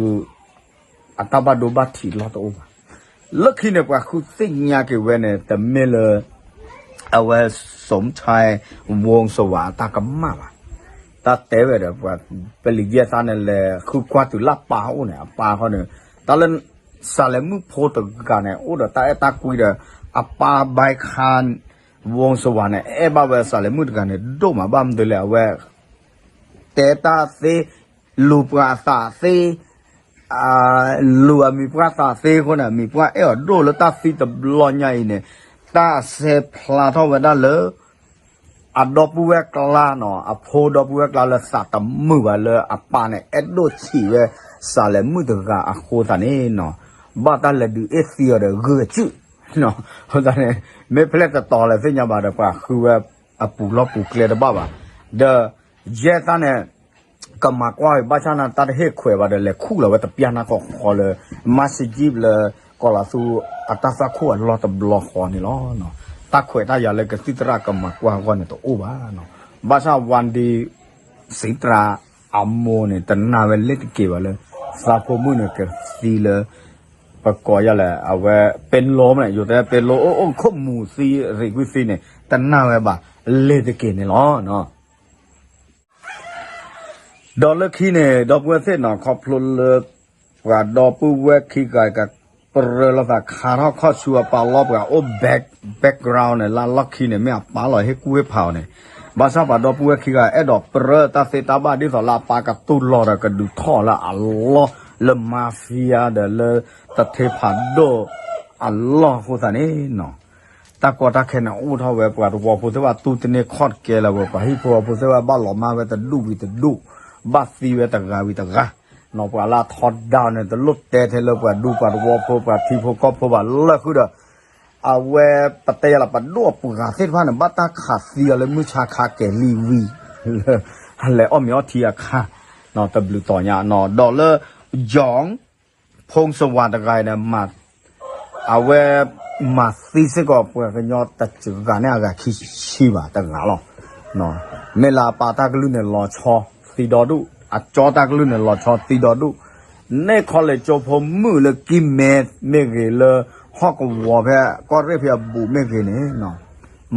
အတၢ်ဘၣ်ဒိဘၣ်ထံးလီၢ်တအိၣ်ဘၣ်. လၢခံန့ၣ် ပှၤဃုသ့ၣ်ညါက့ၤဝဲန့ၣ် တမ့ၢ်လၢ အဝဲ Somchai Wongsawat အတၢ်ကမၣ်ဘၣ်. တၢ်တဲဝဲဒီး ပှၤပလံၤယဲၢ်သၣ်န့ၣ် လဲၤဃုကွၢ်တုၤလၢအပၢ်အိၣ်န့ၣ် အပၢ်ဃီန့ၣ် တၢ်လၢ စးလဲၤမုၣ်ဖိတဂၤန့ၣ် အိၣ်ဒီးတၢ်အဲၣ်တၢ်ကွံဒီး အပၢ်ဘဲခါ Wongsawat န့ၣ် အဲၣ်ဘၣ်ဝဲစးလဲၤမုၣ်တဂၤန့ၣ် ဒိၣ်မးဘၣ်မနုၤလဲၣ် အဝဲ တဲတၢ်သ့, လူၤပှၤအသးသ့, လူၤအမံၤပှၢ်သးသ့အဃိန့ၣ် မံၤပှၢ်အဲၣ်အီၤဒိၣ်လၢတၢ်သံတဘျီညါအံၤန့ၣ် တၢ်ဆဲးဖျါထီၣ်ဝဲဒၣ်လၢ အဒီပုၢ်ဝဲၢ်ကျါနီၤ, အဖိဒီပုၢ်ဝဲၢ်ကျါလၢသးတမုာ်ဘၣ်လၢအပၢ်န့ၣ် အဲၣ်ဒိၣ်ဆံးဝဲ စးလဲၤမုၣ်တဂၤအဃိသတးန့ၣ်နီၤ, ဘၣ်တၢ်လဲၤဒုးအ့ၣ်သံအီၤဒီးဂုာ်အစုၣ် အဃိသတးန့ၣ် မ့ၢ်ဖဲလဲၣ်တတီၤလဲၣ်သ့ၣ်ညါဘၣ်ဒီး ပှၤဃုဝဲအပူၤလီၢ်ပူၤကျဲတဘၣ်ဘၣ်. ဒီး ယဲၢ်သၣ်န့ၣ် ကမၤကွၢ်ဘၣ်ဆၣ်န့ၣ် တၢ်တဟ့ၣ်ခွဲးဘၣ်ဒီး လဲၤခူၣ်လီၤဝဲတပျၢ်နၢ်ကီၢ်ဃီလၢ မၤစံကံလၢ ကီၤလၤသူအတၢ်သွၣ်ခိၣ်အလီၢ်တဘျီဃီန့ၣ်လီၤ. တၢ်ခွဲးတၢ်ယာ်လၢကသံၣ်သရၣ်ကမၤကွၢ်အဂီၢ်န့ၣ်တအိၣ်ဘၣ်. ဘၣ်ဆၣ် Wendy စံးတြၢ် အမိၢ်န့ၣ် တနာ်ဝဲလ့ၤတက့ၤဘၣ်လၢ သးဖိမုၣ်န့ၣ်ကသံလၢ ပကိးယၤလဲၣ် အဝဲ ပ့ၤလိမ့ၢ်န့ၣ် ယိၤတဲပ့ၤလိအိၣ်အိၣ်ခိၣ်မူၤသံရံးကွံာ်သံန့ၣ် တနာ်ဝဲဘၣ်လ့ၤတက့ၤန့ၣ်လီၤ. ဒီးလၢခံန့ၣ် ဒီပုၢ်ဝဲၢ်သ့ၣ်နီၤ ခီဖျိလၢ ပှၤဒီပုၢ်ဝဲၢ်ခံဂၤ ကပြၢလိာ်သးခါထီၣ်ခီၣ်ဆူအပၢ်လီၢ် ပှၤအိၣ် back background န့ၣ် လၢအလီၢ်ခံန့ၣ် မ့ၢ်အပၢ်လီၤ ဟ့ၣ်ကူၣ်ဟ့ၣ်ဖးအီၤန့ၣ်, ဘၣ်ဆၣ်ပှၤဒီပုၢ်ဝဲၢ်ခံဂၤ အဲၣ်ဒိးပြၢတၢ်သ့တၢ်ဘၣ်ဒ်သိးလၢအပၢ်ကတူၢ်လိာ်ဒီးကဒုးထီၣ်လၢအလီၢ်လၢ mafia ဒီးလၢတထ့ဖးဒိၣ်အလီၢ်အဃိသတးန့ၣ်နီၤ တၢ်ကီတၢ်ခဲန့ၣ်အိၣ်ထီၣ်ဝဲ ပှၤသဝီဖိသ့ၣ်တဖၣ်တူၢ်တန့ၢ်ခီၣ်တကဲလၢၤဝဲ ပှၤဟံၣ်ဖိဃီဖိသ့ၣ်တဖၣ်ဘၣ်လီၤမၢ်ဝဲတဒူၣ်ဝံၤတဒူၣ်, ဘၣ်သံဝဲတဂၤဝံၤတဂၤ, နီၤ ပှၤလၢအထီဒါန့ၣ် တလိၣ်တဲထဲလၢပှၤဒူပှၤသဝီဖိ ပှၤထံဖိကီၢ်ဖိဘၣ်လၢဃုာ်ဒီး အဝဲပတဲယၤလီၤ ပဒိၣ်အပှၤသ့ၣ်တဖၣ်န့ၣ် ဘၣ်တၢ်ခးသံအီၤလၢမုၢ်ဆါခါကဲၤလံဝံၤ လၢ လဲၤအီၣ်မ့ၤအီထံအခါ တဘျုးတီၤညါနီၤ ဒီးလၢ John ဖူစဝါတဂၤအံၤန့ၣ် အဝဲမၤသံစ့ၢ်ကီးပှၤကညီတစှၤန့ၢ်အဂၤခံဆံဘၣ်တဂၤလီၤ. မ့ၢ်လၢအပၢ်တၢ်ကလုၢ်န့ၣ်လီၤဆီသံဒီဒူၣ်, အကၠီတၢ်ကလုၢ်န့ၣ်လီၤဆီသံဒီဒူၣ်, န့ၢ်ခီလ့ၣ်ကၠိဖိမုၣ်လၢကံၢ်မဲမ့ၢ်ဂ့ၤ လၢဟီၣ်ကဝီၤဖဲကီၢ်ရ့ၣ်ဖဲအဘူးမ့ၢ်ဂ့ၤန့ၣ်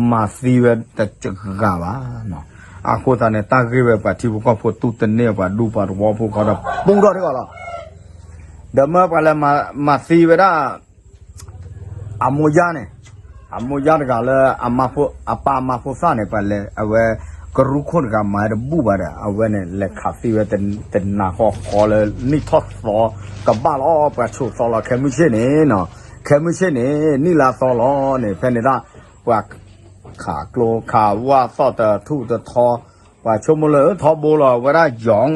မၤသံဝဲတစှၤဘၣ်. အဃိသတးန့ၣ် တၢ်ဂ့ၢ်ဝဲပှၤထံဖိကီၢ်ဖိတူၢ်တန့ၢ် ပှၤဒူပှၤသဝီဖိခီဒီးပူထီၣ်ထံဂီၤလီၤ. ဒီးမၢပှၤလဲၤမၤသံဝဲဒၣ် အမိၢ်ယါန့ၣ်, အမိၢ်ယါတဂၤလၢ အပၢ်မၤဖိသၣ်န့ၣ် ပှၤလဲၤ အဝဲ ကရူၢ်ခိၣ်တဂၤမၤတဘူၣ်ဘၣ်ဒီး အဝဲန့ၣ် လဲၤခးသံဝဲတနၤဃီဃီလၢနံၣ်ထီၣ်သီကဘၣ်လီၤ. ပှၤဆိးသီလီၤ ခဲမုၢ်ဆ့ၣ်န့ၣ်နီၤ, ခဲမုၢ်ဆ့ၣ်န့ၣ် နံၣ်လါသီလီၤန့ၣ် ဖဲန့ၣ်ဒၣ် ပှၤခးကျိခးဝၣ်သီၣ်တထူၣ်တထီ, ပှၤဆိကမိၣ်လၢထီဘိလီၤ အဝဲဒၣ် John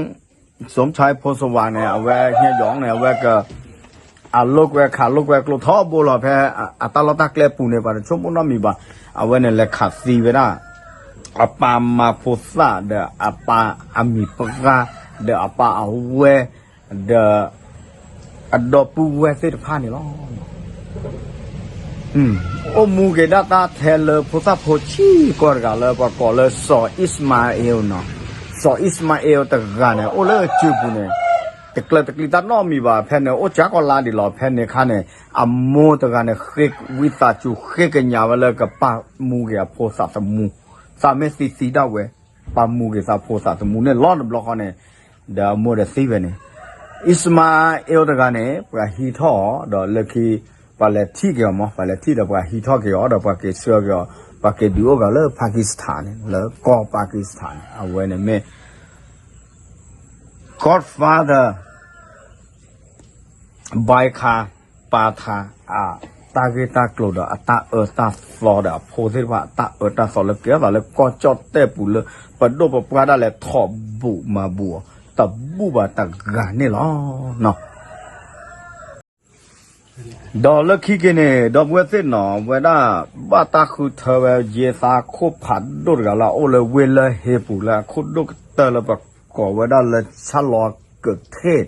စူံဆါဖိစဝါန့ၣ် အဝဲဟံၣ်ယီၤန့ၣ် အဝဲက အလိာ်ကွဲခးလိာ်ကွဲကျိထီဘိလီၤ ဖဲအတၢ်လီၢ်တၢ်ကျဲပူၤန့ၣ် ပှၤတဆိကမိၣ်နီတမံၤဘၣ်. အဝဲန့ၣ်လဲၤခးသံဝဲဒၣ် အပၢ်မၤဖိသၣ်ဒီးအပၢ်အမံၤပှၢ် ဒီးအပၢ်အဝဲၢ် ဒီး အဒီပုၢ်ဝဲၢ်သ့ၣ်တဖၣ်န့ၣ်လီၤ. အိၣ်မူက့ၤဒၣ်တၢ်ထဲလၢဖိသၣ်ဖိဆံးကီၢ်တဂၤလၢပှၤကိးလၢစီၤအံၣ်စမါအ့လ်နီၤ, စီၤအံၣ်စမါအ့လ်တဂၤန့ၣ် အိၣ်လၢစုပူၤန့ၣ် တကျၢၤတကျံးတၢ်နီတမံၤဘၣ် ဖဲန့ၣ် အိၣ်ကၢကီၢ်လါဒံးလီၤ. ဖဲန့ၣ်အခါန့ၣ် အမိၢ်တဂၤန့ၣ် ဃ့ဝံသးစူၤဃ့ကညးဝဲလၢကပာ်မူက့ၤအဖိသၣ်သမူ, သးမ့ၢ်သံသံဒၣ်ဝဲ ပာ်မူက့ၤသးဖိသၣ်သမူန့ၣ်လီၤတဘျီဃီန့ၣ်, ဒီးအမိၢ်ဒီးသံဝဲန့ၣ်, အံၣ်စမါအ့လ်တဂၤန့ၣ် ပှၤဟံးထီၣ်အီၤ ဒီးလၢခံ ပှၤလဲၤထံၣ်က့ၤအီၤမး ပှၤလဲၤထံၣ်ဒီးပှၤဟံးထီၣ်က့ၤအီၤ ဒီးပှၤက့ၤဆှၢက့ၤအီၤ ပှၤက့ၤဒုးအိၣ်က့ၤလၢ Pakistan န့ၣ် လၢကီၢ် Pakistan န့ၣ် အဝဲန့ၣ်မ့ၢ် Godfather Baikar Patha အ တၢ်ဂ့ၢ်တၢ်ကျိၤဒီးအတၢ်အၢတၢ်သီဒီးအဖိသ့ၣ်တဖၣ်အတၢ်အၢတၢ်သီလၢကဲထီၣ်သးလၢကီၢ်ကၠီၣ်တဲၣ်ပူၤလၢ ပဒိၣ်ပပှၢ်ဒၣ်လဲာ်ထီၣ်ဘူၣ်မၤဘူၣ်အီၤ တဘူၣ်ဘၣ်တဂၤန့ၣ်လီၤ. ဒီးလၢခံက့ၤန့ၣ် ဒီပုၢ်ဝဲၢ်သ့ၣ်နီၤ ဝဲဒၣ် ဘၣ်တၢ်ဃုထၢဝဲယ့သးခိၣ်ဖးဒိၣ်တဂၤလၢအအိၣ်လၢဝ့ၢ်လၢၢ်ဟ့ပူၤလၢအခိၣ်ဒိၣ်ကတၢၢ်လၢပကိးဝဲဒၣ်လၢဆၣ်လီၤကၢးထ့ၣ်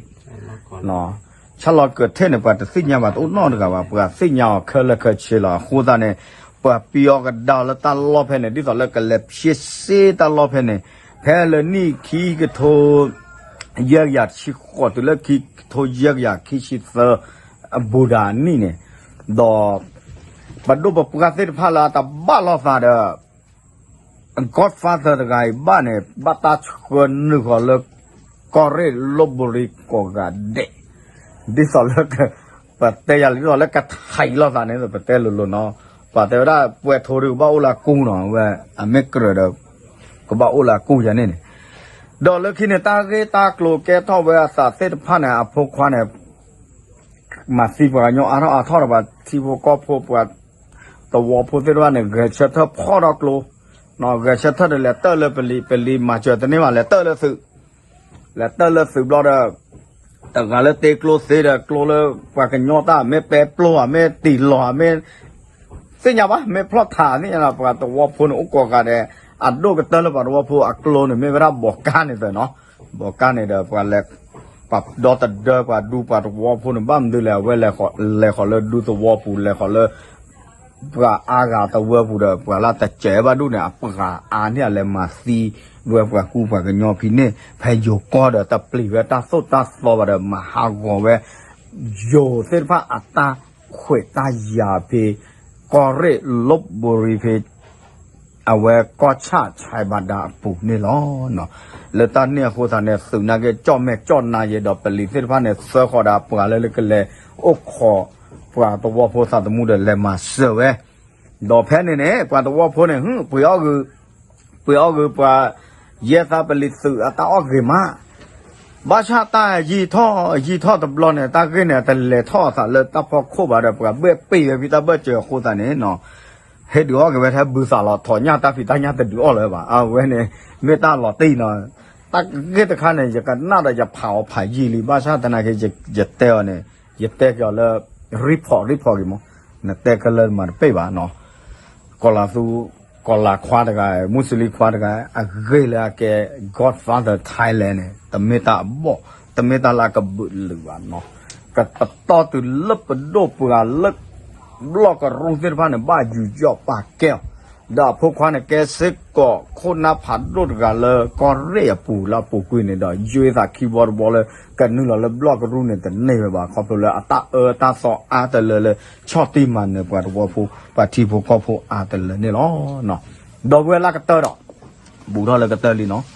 ဆၣ်လီၤကၢးထ့ၣ်န့ၣ် ပှၤတသ့ၣ်ညါဘၣ်တအိၣ်နီတဂၤဘၣ် ပှၤသ့ၣ်ညါအီၤခဲလၢာ်ခဲဆ့လီၤ. အဃိသတးန့ၣ် ပှၤပံၤအီၤကဒါအီၤလၢတၢ်လီၢ်ဖဲန့ၣ် ဒ်သိးလၢကလဲၤဖျ့စ့တၢ်လီၢ်ဖဲန့ၣ် ဖဲလၢနံၣ်ခံကထိ ယဲၢ်ကယၤဆံဃိးတုၤလၢခံကထိယဲၢ်ကယၤခံဆံသၢ အဘူးဒၣ်အနံၣ်န့ၣ် ဒီး ပဒိၣ်ပပှၢ်သ့ၣ်တဖၣ်လၢအတဘၣ်လိာ်သးဒီး Godfather တဂၤအံၤဘၣ်န့ၣ် ဘၣ်တၢ်ဆှၢနုာ်ဃီၤလၢ ကီၢ်ရ့ၣ်လီၢ်ဘိရံကိးဂၤဒဲး ဒ်သိးလၢ ပတဲယၤလံဒ်သိးလၢကထံးလိာ်သးန့ၣ် ပတဲလိၤလိၤနီၤ ပှၤတဲဝဲဒၣ်ပှဲၤထိဒုးကဘၣ်အိၣ်လၢအကူနီၤ ဝဲအမ့ၢ်ကြၢးဒီး ကဘၣ်အိၣ်လၢအကူယၤန့ၣ်န့ၣ် ဒီးလၢခံန့ၣ် တၢ်ဂ့ၢ်တၢ်ကျိၤကဲထီၣ်ဝဲအသးသ့ၣ်တဖၣ်န့ၣ် အဖိခွါန့ၣ် မၤသံပှၤကညီအါထီၣ်အါထီၣ်ဒီးပှၤထံဖိကီၢ်ဖိပှၤသဝီဖိသ့ၣ်တဖၣ်န့ၣ် ဂဲၤဆၢထၢၣ်ဖီၣ်ထီၣ်ကျိ ဂဲၤဆၢထၢၣ်ဒီးလဲၤတၢၢ်လၢပလံၤ ပလံၤမၤစၢၤတန့ၢ်ဘၣ် လဲၤတၢၢ်လၢသုး လဲၤတၢၢ်လၢသုးဘျီဒီး တဂၤလၢတ့ကျိသ့ဒီးကျိလၢပှၤကညီတၢ် မ့ၢ်ပဲပျိၢ်ဧါ မ့ၢ်တံၢ်လီၤဧါ မ့ၢ် သ့ၣ်ညါဘၣ် မ့ၢ်ဖျီၣ်ထးသ့ၣ်ညါလီၤ ပှၤသဝီဖိန့ၣ်အိၣ်ကိးဂၤဒဲး အဒိၣ်ကတၢၢ်လၢပှၤသဝီဖိအကျိန့ၣ် မ့ၢ်ဝဲဒၣ်ဘီးကါန့ၣ်သ့ၣ်နီၤ ဘီးကါန့ၣ်ဒီးပှၤလဲၤ ပှၤဒီတဒၢပှၤဒူပှၤသဝီဖိန့ၣ် ဘၣ်မနုၤလဲၣ် အဝဲလဲၤဃီၤလၢဒူသဝီပူၤ လဲၤဃီၤလၢ ပှၤအါဂၤသဝီပူၤဒီး ပှၤလၢတစဲးဘၣ်ဒူၣ်န့ၣ် အပှၤအါန့ၢ်အလဲၤမၤသံဝဲပှၤကူပှၤကညီဖဲန့ၣ် ဖဲယိၤကီၢ်ဒီးတပျံၤဝဲတၢ်သိၣ်တၢ်သီဘၣ်ဒီး မၤဟးဂီၤဝဲ ယိၤသ့ၣ်တဖၣ်အတၢ်ခွဲးတၢ်ယာ်ဖဲ ကီၢ်ရ့ၣ်လီၢ်ဘိရံဖဲ အဝဲကီၢ်ဆၣ်ဆဲးဘၣ်ဒါအပူၤန့ၣ်လီၤ. လၢတၢ်န့ၣ်အဃိသတးန့ၣ် သုးနာ်က့ၤကၠီၣ်မဲာ်ကၠီၣ်နါယဲဒီးပလံၤသ့ၣ်တဖၣ်န့ၣ် သၢဃီၤဒီးပှၤလၢလၢကလဲၤအိၣ်ခိး ပှၤသဝီဖိသးသမူဒီးလဲၤမၤစၢၤဝဲ ဒီးဖဲန့ၣ်န့ၣ် ပှၤသဝီဖိန့ၣ် ဟ့ၣ် ပှ့ၤအီၣ်ဂုာ် ပှ့ၤအီၣ်ဂုာ်ပှၤ ယဲသးပလံၤသုးအတၢ်အီၣ်ဂ့ၤမး ဘၣ်ဆၣ်တၢ်ယံာ်ထီၣ်ယံာ်ထီၣ်တဘျီန့ၣ် တၢ်ဂ့ၢ်န့ၣ် တလဲၤထီၣ်အသးလၢတၢ်ဖီခိၣ်ဘၣ်ဒီး ပှၤဘၣ်ပ့ၢ်ဝဲဖဲတၢ်ဘၢၣ်စၢၤအဃိသတးန့ၣ် ဟ့ၣ်ဒုးအီၣ်က့ၤဝဲထဲဘုသးလီၤ ထိးညၣ်တၢ်ဖံးတၢ်ညၣ်တဒုးအီၣ်လၢၤဘၣ် အဝဲန့ၣ် မ့ၢ်တၢ်လီၤတံၢ်နီၤ တၢ်ဂ့ၢ်တခါန့ၣ် ယကနၣ်ဒီးယဖးအီၤဖးယံာ်လံ ဘၣ်ဆၣ်သနာ်က့ ယတဲအီၤန့ၣ် ယတဲက့ၤအီၤလၢ report report ဂ့ၤမး နတဲကလၢမၤတပ့ၢ်ဘၣ်နီၤ ကီၤလၤသူ ကီၤလၤခွါတဂၤ မူစလံခွါတဂၤ အဂ့ၢ်လၢအကဲ Godfather Thailand န့ၣ် တမ့ၢ်တၢ်အဘီၣ် တမ့ၢ်တၢ်လၢအကဘုးလုာ်ဘၣ်နီၤ ကပတီၢ်တုၤလၢပဒိၣ်ပှၤလၢ ဘျီၣ်ကရူၢ်သ့ၣ်တဖၣ်န့ၣ် ဘၣ်ယူးယီၣ်ပာ်ကဲအီၤ ဒီးအဖိခွါန့ၣ် ကဲစ့ၢ်ကီးခိၣ်နၢ်ဖးဒိၣ်တဂၤလၢကီၢ်ရ့ၣ်အပူၤလၢအပူၤကွံာ်န့ၣ်ဒီး ယွ့သးခံဘီတဘီလၢ ကနုာ်လီၤလၢဘျီၣ်ကရူၢ်န့ၣ်တန့ၢ်ဝဲဘၣ် ခီဖျိလၢအတၢ်အၢတၢ်သီအါတလၢလၢ ဆီၣ်တံၢ်မၤနၢၤပှၤသဝီဖိ ပှၤထံဖိကီၢ်ဖိအါတလၢန့ၣ်လီၤ. ဒီပုၢ်ဝဲၢ်လၢကတၢၢ်ဒီး ဘူးထီၣ်လၢကတၢၢ်လံနီၤ ဒီး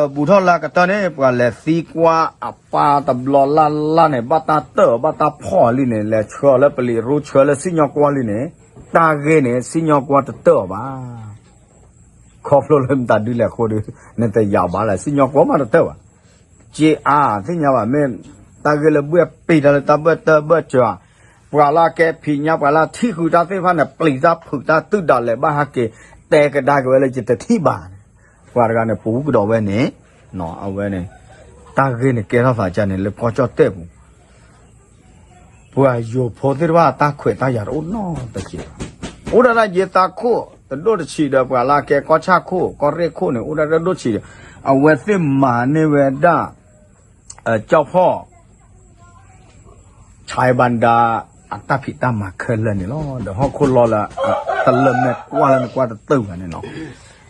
ဘူးထီၣ်လၢကတၢၢ်န့ၣ် ပှၤလဲၤသံကွၢ်အပၢ်တဘျီလၢ်လၢ်န့ၣ် ဘၣ်တၢ်တၢၢ်အီၤ ဘၣ်တၢ်ဖီၣ်အီၤလံန့ၣ် လဲၤဆှၢအီၤလၢပလံၤရူဆှၢလၢစံၣ်ညီၣ်ကွီၢ်လံန့ၣ် တၢ်ဂ့ၢ်န့ၣ် စံၣ်ညီၣ်ကွီၢ်တတၢၢ်အီၤဘၣ် ခီဖျိလၢမတၤဒုလဲၣ်အဃိဒီး နတယာ်ဘၣ်လဲၣ် စံၣ်ညီၣ်ကွီၢ်မးတတၢၢ်ဘၣ် က့အါ သ့ၣ်ညါဘၣ် မ့ၢ်တၢ်ဂ့ၢ်လၢဘှဲၣ်ပ့ၤတၢ်လၢတၢ်ဘၢၣ်တၢ်ဘၢၣ်စၢၤ ပှၤလၢအကဲဖံးညါ ပှၤလၢအထံၣ်ဃုာ်တၢ်သ့ၣ်တဖၣ်န့ၣ် ပျံၤတၢ်ဖုးတၢ်တုၤဒၣ်လဲာ်ဘၣ်ဟဲက့ၤ တဲကဒါက့ၤဝဲလၢယတထံၣ်ဘၣ်န့ၣ် ပှၤတဂၤန့ၣ် ပူၤကဒီးဝဲန့ၣ် အဝဲန့ၣ် တၢ်ဂ့ၢ်န့ၣ်ကဲထီၣ်သးကန့ၣ် လၢကီၢ်ကၠီၣ်တဲၣ်ပူၤ ပှၤယိၤဖိသ့ၣ်တဖၣ်တၢ်ခွဲးတၢ်ယာ်တအိၣ်နီတစဲးဘၣ် အိၣ်ဒၣ်ဒၣ်ယ့သးခိၣ်တဒိၣ်တဆံးဒီး ပှၤလၢအကဲကီၢ်ဆၣ်ခိၣ် ကီၢ်ရ့ၣ်ခိၣ်န့ၣ် အိၣ်ဒၣ်တဒိၣ်တဆံးဒီး အဝဲသ့ၣ်မၤန့ၢ်ဝဲဒၣ် ကၠီၣ်ဖီၣ် ဆဲးဘၣ်ဒါ အတၢ်ဖံးတၢ်မၤခဲလၢာ်န့ၣ်လီၤ. ဒီးဟီၣ်ခိၣ်လီၢ်လၢ တလၢၢ်မဲာ်ကွၢ်လၢနကွၢ်တတုာ်ဘၣ်န့ၣ်လီၤ.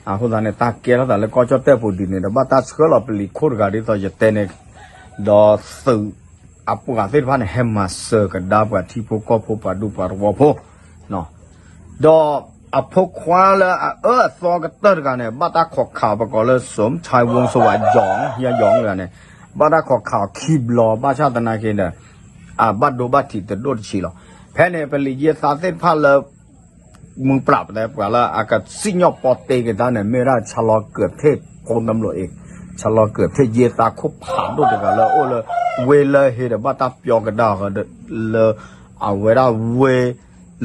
အဃိသတးန့ၣ် တၢ်ကဲထီၣ်သးလၢကီၢ်ကၠီၣ်တဲၣ်ပူၤဒ်န့ၣ်ဒီး ဘၣ်တၢ်ဆှၢလီၤပလံၤခိၣ်တဂၤဒ်သိးယတဲန့ၣ် ဒီးသုးအပှၤသ့ၣ်တဖၣ်န့ၣ် ဟဲမၤစၢၤကဒါပှၤထံဖိကီၢ်ဖိပှၤဒူပှၤသဝီဖိ ဒီးအဖိခွါလၢအအၢအသီကတၢၢ်တဂၤန့ၣ် ဘၣ်တၢ်ခိးခးပကိးလၢ စူမ် ဆဲးဝူစဝးယီၤ ယီၤယီၤတဂၤန့ၣ် ဘၣ်တၢ်ခိးခးအီၤခံဘျီ ဘၣ်ဆၣ်သနာ်က့ဒီး အဘၣ်ဒိဘၣ်ထံးတဒိၣ်တဆံးလီၤ. ဖဲန့ၣ် ပလံၤယ့သးသ့ၣ်တဖၣ်လၢ မုၢ်ပြးပတဲ ပှၤလၢအကစံၣ်ညီၣ်ပီတ့ကဒါန့ၣ် မ့ၢ်ဝဲဒၣ် ဆဲးလီၤကၢးထ့ၣ် ဖိနမျးအ့ၣ် ဆဲးလီၤကၢးထ့ၣ် ယ့သးခိၣ်ဖးဒိၣ်တဂၤလၢအအိၣ်လၢ ဝ့ၢ်လၢၢ်ဟ့ဒီး ဘၣ်တၢ်ပျီကဒါအီၤလၢ အဝဲဒၣ်ဝ့ၢ်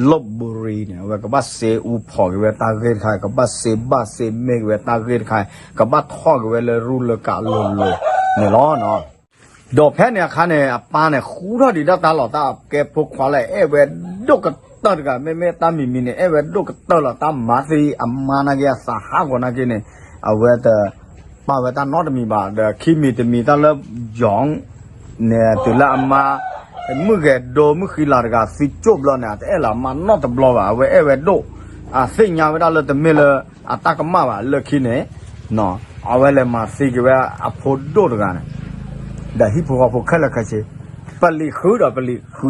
လီၣ်ဘူရံန့ၣ် အဝဲကဘၣ်စ့အူဖီၣ်က့ၤဝဲတၢ်ဂ့ၢ်တခါ, ကဘၣ်စ့ဘၣ်စ့မ့ၢ်က့ၤဝဲတၢ်ဂ့ၢ်တခါ, ကဘၣ်ထီၣ်က့ၤဝဲလၢရူလၢကးလိၤလိၤန့ၣ်လီၤ. ဒီးဖဲန့ၣ်အခါန့ၣ် အပၢ်န့ၣ် ဃူထီၣ်ဒံးဒၣ်တၢ်လီၤတၢ်အကဲဖိခွါလၢအဲၣ်ဝဲဒိၣ်ကတၢၢ်တဂၤ, မ့မ့ၢ်တၢ်မံၤမံၤန့ၣ် အဲၣ်ဝဲဒိၣ်ကတၢၢ်လီၤ. တၢ်မၤသံအမါနာ်က့ အသးဟးဂီၤနာ်က့န့ၣ် အဝဲတပာ်ဝဲတၢ်နီတမံၤဘၣ်. ဒီးခံမံၤတမံၤတၢ်လၢ ယီၤ န့ၣ် တုၤလၢအမါ မုၣ်ဂဲၤဒိမုၣ်ဃံလၤတဂၤသံကၠိၣ်ဘျီန့ၣ် အတအဲၣ်လၢၤအမါနီတဘျီဘၣ်. အဝဲအဲၣ်ဝဲဒိၣ်, အသ့ၣ်ညါဝဲဒၣ်လၢတမ့ၢ်လၢအတၢ်ကမၣ်ဘၣ်. လၢခံန့ၣ် အဝဲလဲၤမၤသံက့ၤဝဲအဖိဒိၣ်တဂၤန့ၣ် ဒီးဟံၣ်ဖိဃီဖိခဲလၢာ်ခဲဆ့ ပလံၤဃုဒီးပလံၤဃု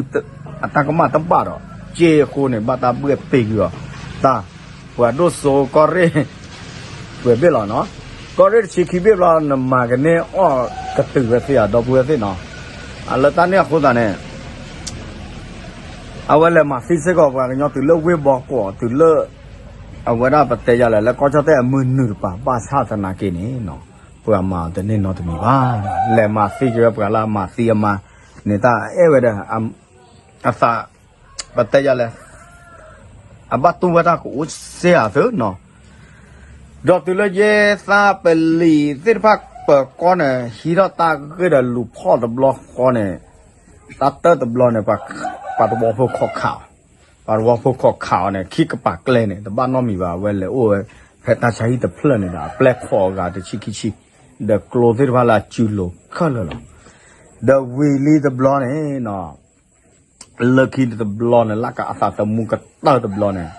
အတၢ်ကမၣ်တဘၣ်ဒီး စ့အဃိန့ၣ် ဘၣ်တၢ်ဘှဲၣ်ပ့ၤကွံာ်အီၤ တၢ် ပှၤဒိၣ်စိကီၢ်ရ့ၣ် ပှဲၤဘ့ၣ်လီၤနီၤ. ကီၢ်ရ့ၣ်တဆံခံဘ့ၣ်ဘျီ နမၤကန့ၢ်အီၣ်ကတုၤဝဲသ့ဧါ ဒီပုၢ်ဝဲၢ်သ့ၣ်နီၤ. အလၢတၢ်န့ၣ်အဃိသတးန့ၣ် အဝဲလဲၤမၤသံစ့ၢ်ကီးပှၤကညီတုၤလၢဝ့ၢ်ဘီကွီၤ တုၤလၢ အဝဲဒၣ်ပတဲယၤလဲၣ် လၢကီၢ်ကၠီၣ်တဲၣ်အမုၢ်နုာ်တပၤ ဘၣ်ဆၣ်သနာ်က့န့ၣ်နီၤ ပှၤမၤအီၤတန့ၢ်နီတမံၤဘၣ်. လဲၤမၤသံက့ၤဝဲပှၤလၢအမၤသံအမါန့ၣ် တၢ်အဲၣ်ဝဲဒီး အသး ပတဲယၤလဲၣ် အဘၣ်တူၢ်ဝဲတၢ်ကအိၣ်စ့ဧါသ့နီၤ. ဒီးတုၤလၢယဲသးပလံၤသ့ၣ်တဖၣ်ပၢၤကီၢ်န့ၣ် ဟံးထီၣ်တၢ်ဂ့ၢ်ဒီးလူၤဖီၣ်တဘျီဃီန့ၣ် တၢ်တၢၢ်တဘျီန့ၣ် ပှၤတဝီဖိခီၣ်ခးအီၤ, ပှၤတဝီဖိခီၣ်ခးအီၤန့ၣ် ခံကပၤကျဲန့ၣ် တဘၣ်နီတမံၤဘၣ်. အဝဲလဲၤအိၣ်ဝဲ ဖဲတၢ်ဆါဟံၣ်တဖျၢၣ်န့ၣ်ဒီး အပျဲၢ်ခီၣ်အဂၤတဆံခံဆံ ဒီးကျိသ့ၣ်တဖၣ်လၢအစုလိၤခဲလၢာ်လီၤ. ဒီးဝံၤလံတဘျီန့ၣ်နီၤ လၢခံတဘျီန့ၣ် လၢကအသးသမူကတၢၢ်တဘျီန့ၣ်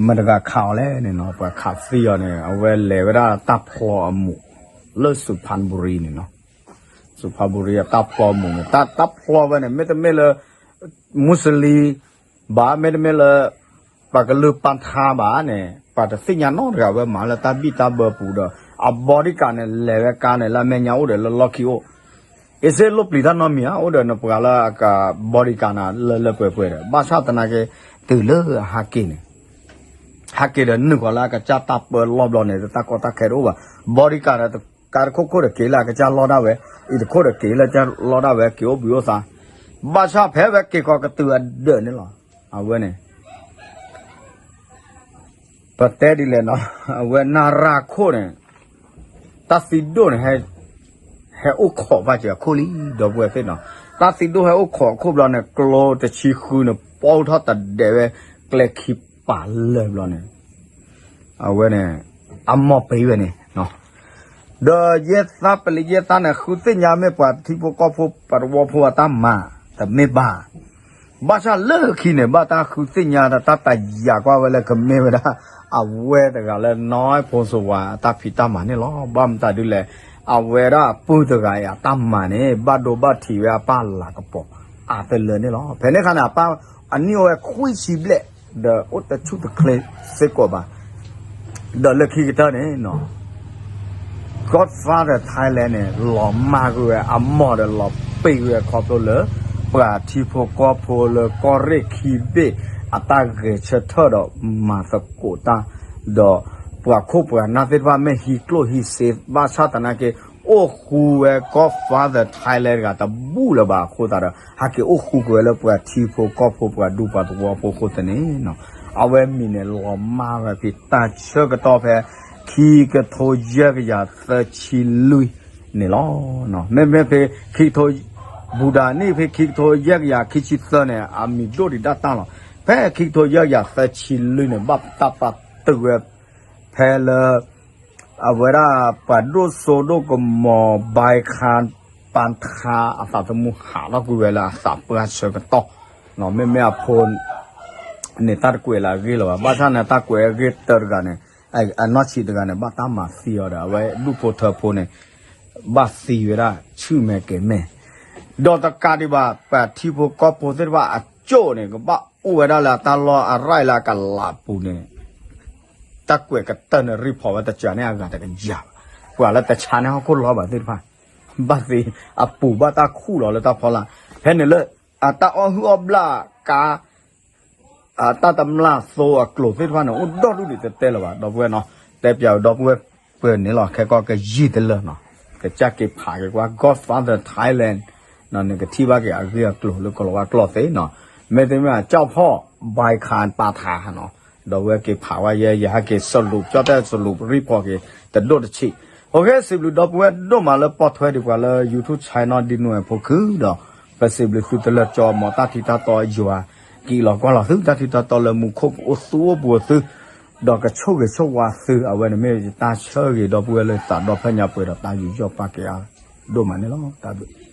မတၤတဂၤခးအီၤလဲၣ်န့ၣ်နီၤ, ပှၤခးသံအီၤန့ၣ် အဝဲလဲၤဝဲဒၣ်တၢ်ဖျီအမိၢ် လၢစူၤဖးဘူရံန့ၣ်နီၤ, စူၤဖးဘူရံအတၢ်ဖျီအမိၢ်န့ၣ် တၢ်ဖျီဝဲန့ၣ် မ့တမ့ၢ်လၢ မူစလံဘၣ်, မ့တမ့ၢ်လၢ ပှၤကလုာ်ပၣ်ထါဘၣ်န့ၣ် ပှၤတသ့ၣ်ညါနီတဂၤ, ဝဲမၤလၢတၢ်ဘံၣ်တၢ်ဘၢပူၤဒီး အ bodyguard န့ၣ် လဲၤဝဲကါန့ၣ် လၢအမဲာ်ညါအိၣ်ဒီးလၢလီၢ်ခံအိၣ် အ့စ့လိၣ်ပျံၤတၢ်နီတမံၤဧါ, အိၣ်ဒီးနပှၤလၢအက bodyguard န့ၣ် လၢလၢပှဲၤပှဲၤဒီး ဘၣ်ဆၣ်သနာ်က့ တုၤလၢအဟးက့ၤန့ၣ် ဟဲက့ၤဒီးနုာ်ဃီၤလၢအကစၢ်တၢ်ပၢလီၢ်ဘျီန့ၣ် တၢ်ကီတၢ်ခဲတအိၣ်ဘၣ်. bodyguard ဒီး ကါတခိၣ်ခိၣ်ဒီးက့ၤလၢအကစၢ်လီၢ်ဒၣ်ဝဲ, အံၤတခိၣ်ဒီးက့ၤလၢကစၢ်လီၢ်ဒၣ်ဝဲ က့ၤအိၣ်ဘှံးအိၣ်သါ. ဘၣ်ဆၣ်ဖဲဝဲက့ၤဃီၤကတုၤအဒၢးန့ၣ်လီၤ. အဝဲန့ၣ် ပတဲဒ်လဲၣ်နီၤ, အဝဲနရၢခိၣ်န့ၣ် တၢ်သံဒိၣ်န့ၣ် ဟဲအိၣ်ခိးဘၣ်က့ၤအခိၣ်လံ ဒီပုၢ်ဝဲၢ်သ့ၣ်နီၤ. တၢ်သံဒိၣ်ဟဲအိၣ်ခိးအခိၣ်ဘျီန့ၣ် ကျိတဆံဃုန့ၣ် ပီထီၣ်တဒဲးဝဲ ကျဲခံပာ်လၢာ်ဘျီန့ၣ် အဝဲန့ၣ် အမီၢ်ပ့ၤဝဲန့ၣ် ဒီးယဲၢ်သးပလံၤယဲၢ်သးန့ၣ် ဃုသ့ၣ်ညါမ့ၢ်ပှၤထံဖိကီၢ်ဖိ ပှၤတဝီဖိအတၢ်မၤ တမ့ၢ်ဘၣ်. ဘၣ်ဆၣ်လၢခံန့ၣ် ဘၣ်တၢ်ဃုသ့ၣ်ညါဒီးတၢ်တယာ်ကွၢ်ဝဲလၢကမ့ၢ်ဝဲဒၣ် အဝဲတဂၤလၢနီၢ်ဖိစိၤဝါအတၢ်ဖံးတၢ်မၤန့ၣ်လီၤ. ဘၣ်မတၤဒ်လဲၣ်, အဝဲဒၣ်အပုၢ်တဂၤအံၤအတၢ်မၤန့ၣ် ဘၣ်ဒိဘၣ်ထံးဝဲအပၢ်လၤကပီၤအါတလၢန့ၣ်လီၤ. ဖဲန့ၣ်အခါန့ၣ် အပၢ်အနံၣ်အိၣ်ဝဲခွံဆံဘျဲၣ် ဒီးအိၣ်တဆူၣ်တချ့စ့ၢ်ကီးဘၣ်. ဒီးလၢခံကတၢၢ်န့ၣ်နီၤ Godfather Thailand န့ၣ် လီၤမၢ်ကွံာ်ဝဲအမီၢ်ဒီးလီၤပ့ၤကွံာ်ဝဲခီဖျိလၢ ပှၤထံဖိကီၢ်ဖိလၢကီၢ်ရ့ၣ်ခံဘ့ၣ်အတၢ်ဂဲၤဆၢထၢၣ်ဒီးမၤသကိးတၢ်, ဒီးပှၤခိၣ်ပှၤနၢ်သ့ၣ်တဖၣ်မ့ၢ်ဟံးကျိၣ်ဟံးစ့ ဘၣ်ဆၣ်သနာ်က့ အိၣ်ဃူဝဲ Godfather Thailand တဂၤတဘူၣ်လၢၤဘၣ်အဃိသတးဒီး ဟဲက့ၤအိၣ်ဃူက့ၤဝဲလၢပှၤထံဖိကီၢ်ဖိပှၤဒူပှၤသဝီဖိအဃိသတးန့ၣ်နီၤ အဝဲမံၤန့ၣ်လီၤမၢ်ဝဲဖဲတၢ်ဆၢကတီၢ်ဖဲ ခံကထိယဲၢ်ကယၤသၢဆံလွံၢ်န့ၣ်လီၤ. မ့မ့ၢ်ဖဲခံကထိ ဘူဒၤနံၣ် ဖဲခံကထိယဲၢ်ကယၤခံဆံသၢန့ၣ် အမံၤဒိၣ်ဒံးဒၣ်တၢ်လီၤ. ဖဲခံကထိယဲၢ်ကယၤသၢဆံလွံၢ်န့ၣ် ဘၣ်တၢ်ပာ်တုာ်ဝဲ ဖဲလၢ အဝဲဒၣ်ပှၤဒိၣ်စိဒိၣ်ကမီၤ ဘဲခါ ပၣ်ထါ အသးသမူဟးထီၣ်ကွံာ်ဝဲလၢအသးပှၢ်ဆၢကတီၢ်, မ့မ့ၢ်အဖိ န့ၣ်တၢ်တကွဲးလၢအဂ့ၢ်လၢၤဘၣ်. ဘၣ်ဆၣ်န့ၣ် တၢ်ကွဲးအဂ့ၢ်တၢတဂၤန့ၣ် အနီၢ်ဆံးတဂၤန့ၣ် ဘၣ်တၢ်မၤသံအီၤဒီး အဝဲဒူၣ်ဖိထၢဖိန့ၣ် ဘၣ်သံဝဲဒၣ်ဆူၣ်မဲာ်ကဲၤမဲာ်, ဒီးတကးဒံးဘၣ် ပှၤထံဖိကီၢ်ဖိသ့ၣ်တဖၣ်အကၠိၣ်န့ၣ် ကဘၣ်အိၣ်ဝဲဒၣ်လၢအတၢ်လီၢ်အရၢၢ်လၢအကလးပူၤန့ၣ် တၢ်ကွဲးကတၢၢ်န့ၣ် report ဝဲတစှၤန့ၢ်အဂၤတကယၤဘၣ်. ပှၤလၢတဆါန့ၢ်ဟီၣ်ခိၣ်လီၤဘၣ်သ့ၣ်တဖၣ် ဘၣ်သ့ အပူၤဘၣ်တၢ်ခူၣ်လီၤလၢတၢ်ဖီလာ်, ဖဲန့ၣ်လၢ အတၢ်အီၣ်ဟုၣ်အီၣ်ဘျၣ်ကါ အတၢ်တမျၢ်သိအကျိၤသ့ၣ်တဖၣ်န့ၣ် အိၣ်ဒီဒူၣ်ဒံးတတဲလၢၤဘၣ် ဒီပုၢ်ဝဲၢ်နီၤ, တဲပျးဒီပုၢ်ဝဲၢ်ပှဲၤန့ၣ်လီၤ. ခဲကီၢ်ကယံာ်တလၢာ်နီၤ, ကစၢ်က့ၤဖးက့ၤကွၢ် Godfather Thailand နကထံၣ်ဘၣ်က့ၤအဂ့ၢ်အကျိၤလၢကိၤလၤဝါကျိာ်သ့နီၤ, မ့တမ့ၢ် ကၠီၣ်ဖီၣ် ဘဲခၣ်ပာ်ထးနီၤ, ဒီးဝဲက့ၤဖးဝဲယဲ ယဟဲက့ၤစရူး ကၠီၣ်တဲၣ်စရူး ရံၣ်ဖီၣ်က့ၤ တဒိၣ်တဆံး, အိၣ်ခ့ စံးဘျုးဒီပုၢ်ဝဲၢ်ဒိၣ်မးလၢပိာ်ထွဲဒံးပှၤလၢ YouTube channel ဒ်နုၤအဖိခုဒီး ပစံးဘျုးသုတလၢာ်ကၠီ မ်တၢ်ထံတၢ်တီယွၤ က့ၤလီၤကွၢ်လီၤသု တၢ်ထံတၢ်တီလၢမူခိၣ်ကအိၣ်သူအိၣ်ပူၤသု ဒီးကဆိၣ်ဂ့ၤဆိၣ်ဝါသု အဝဲန့ၣ်မ့ၢ်ယတၢ်ဆၢဂ့ၤဒီပုၢ်ဝဲၢ်လၢသးဒီဖျၢၣ်ညါပှဲၤဒီးတၢ်ယူးယီၣ်ပာ်ကဲအါဒိၣ်မးန့ၣ်လီၤ. တၢ်ဘျုး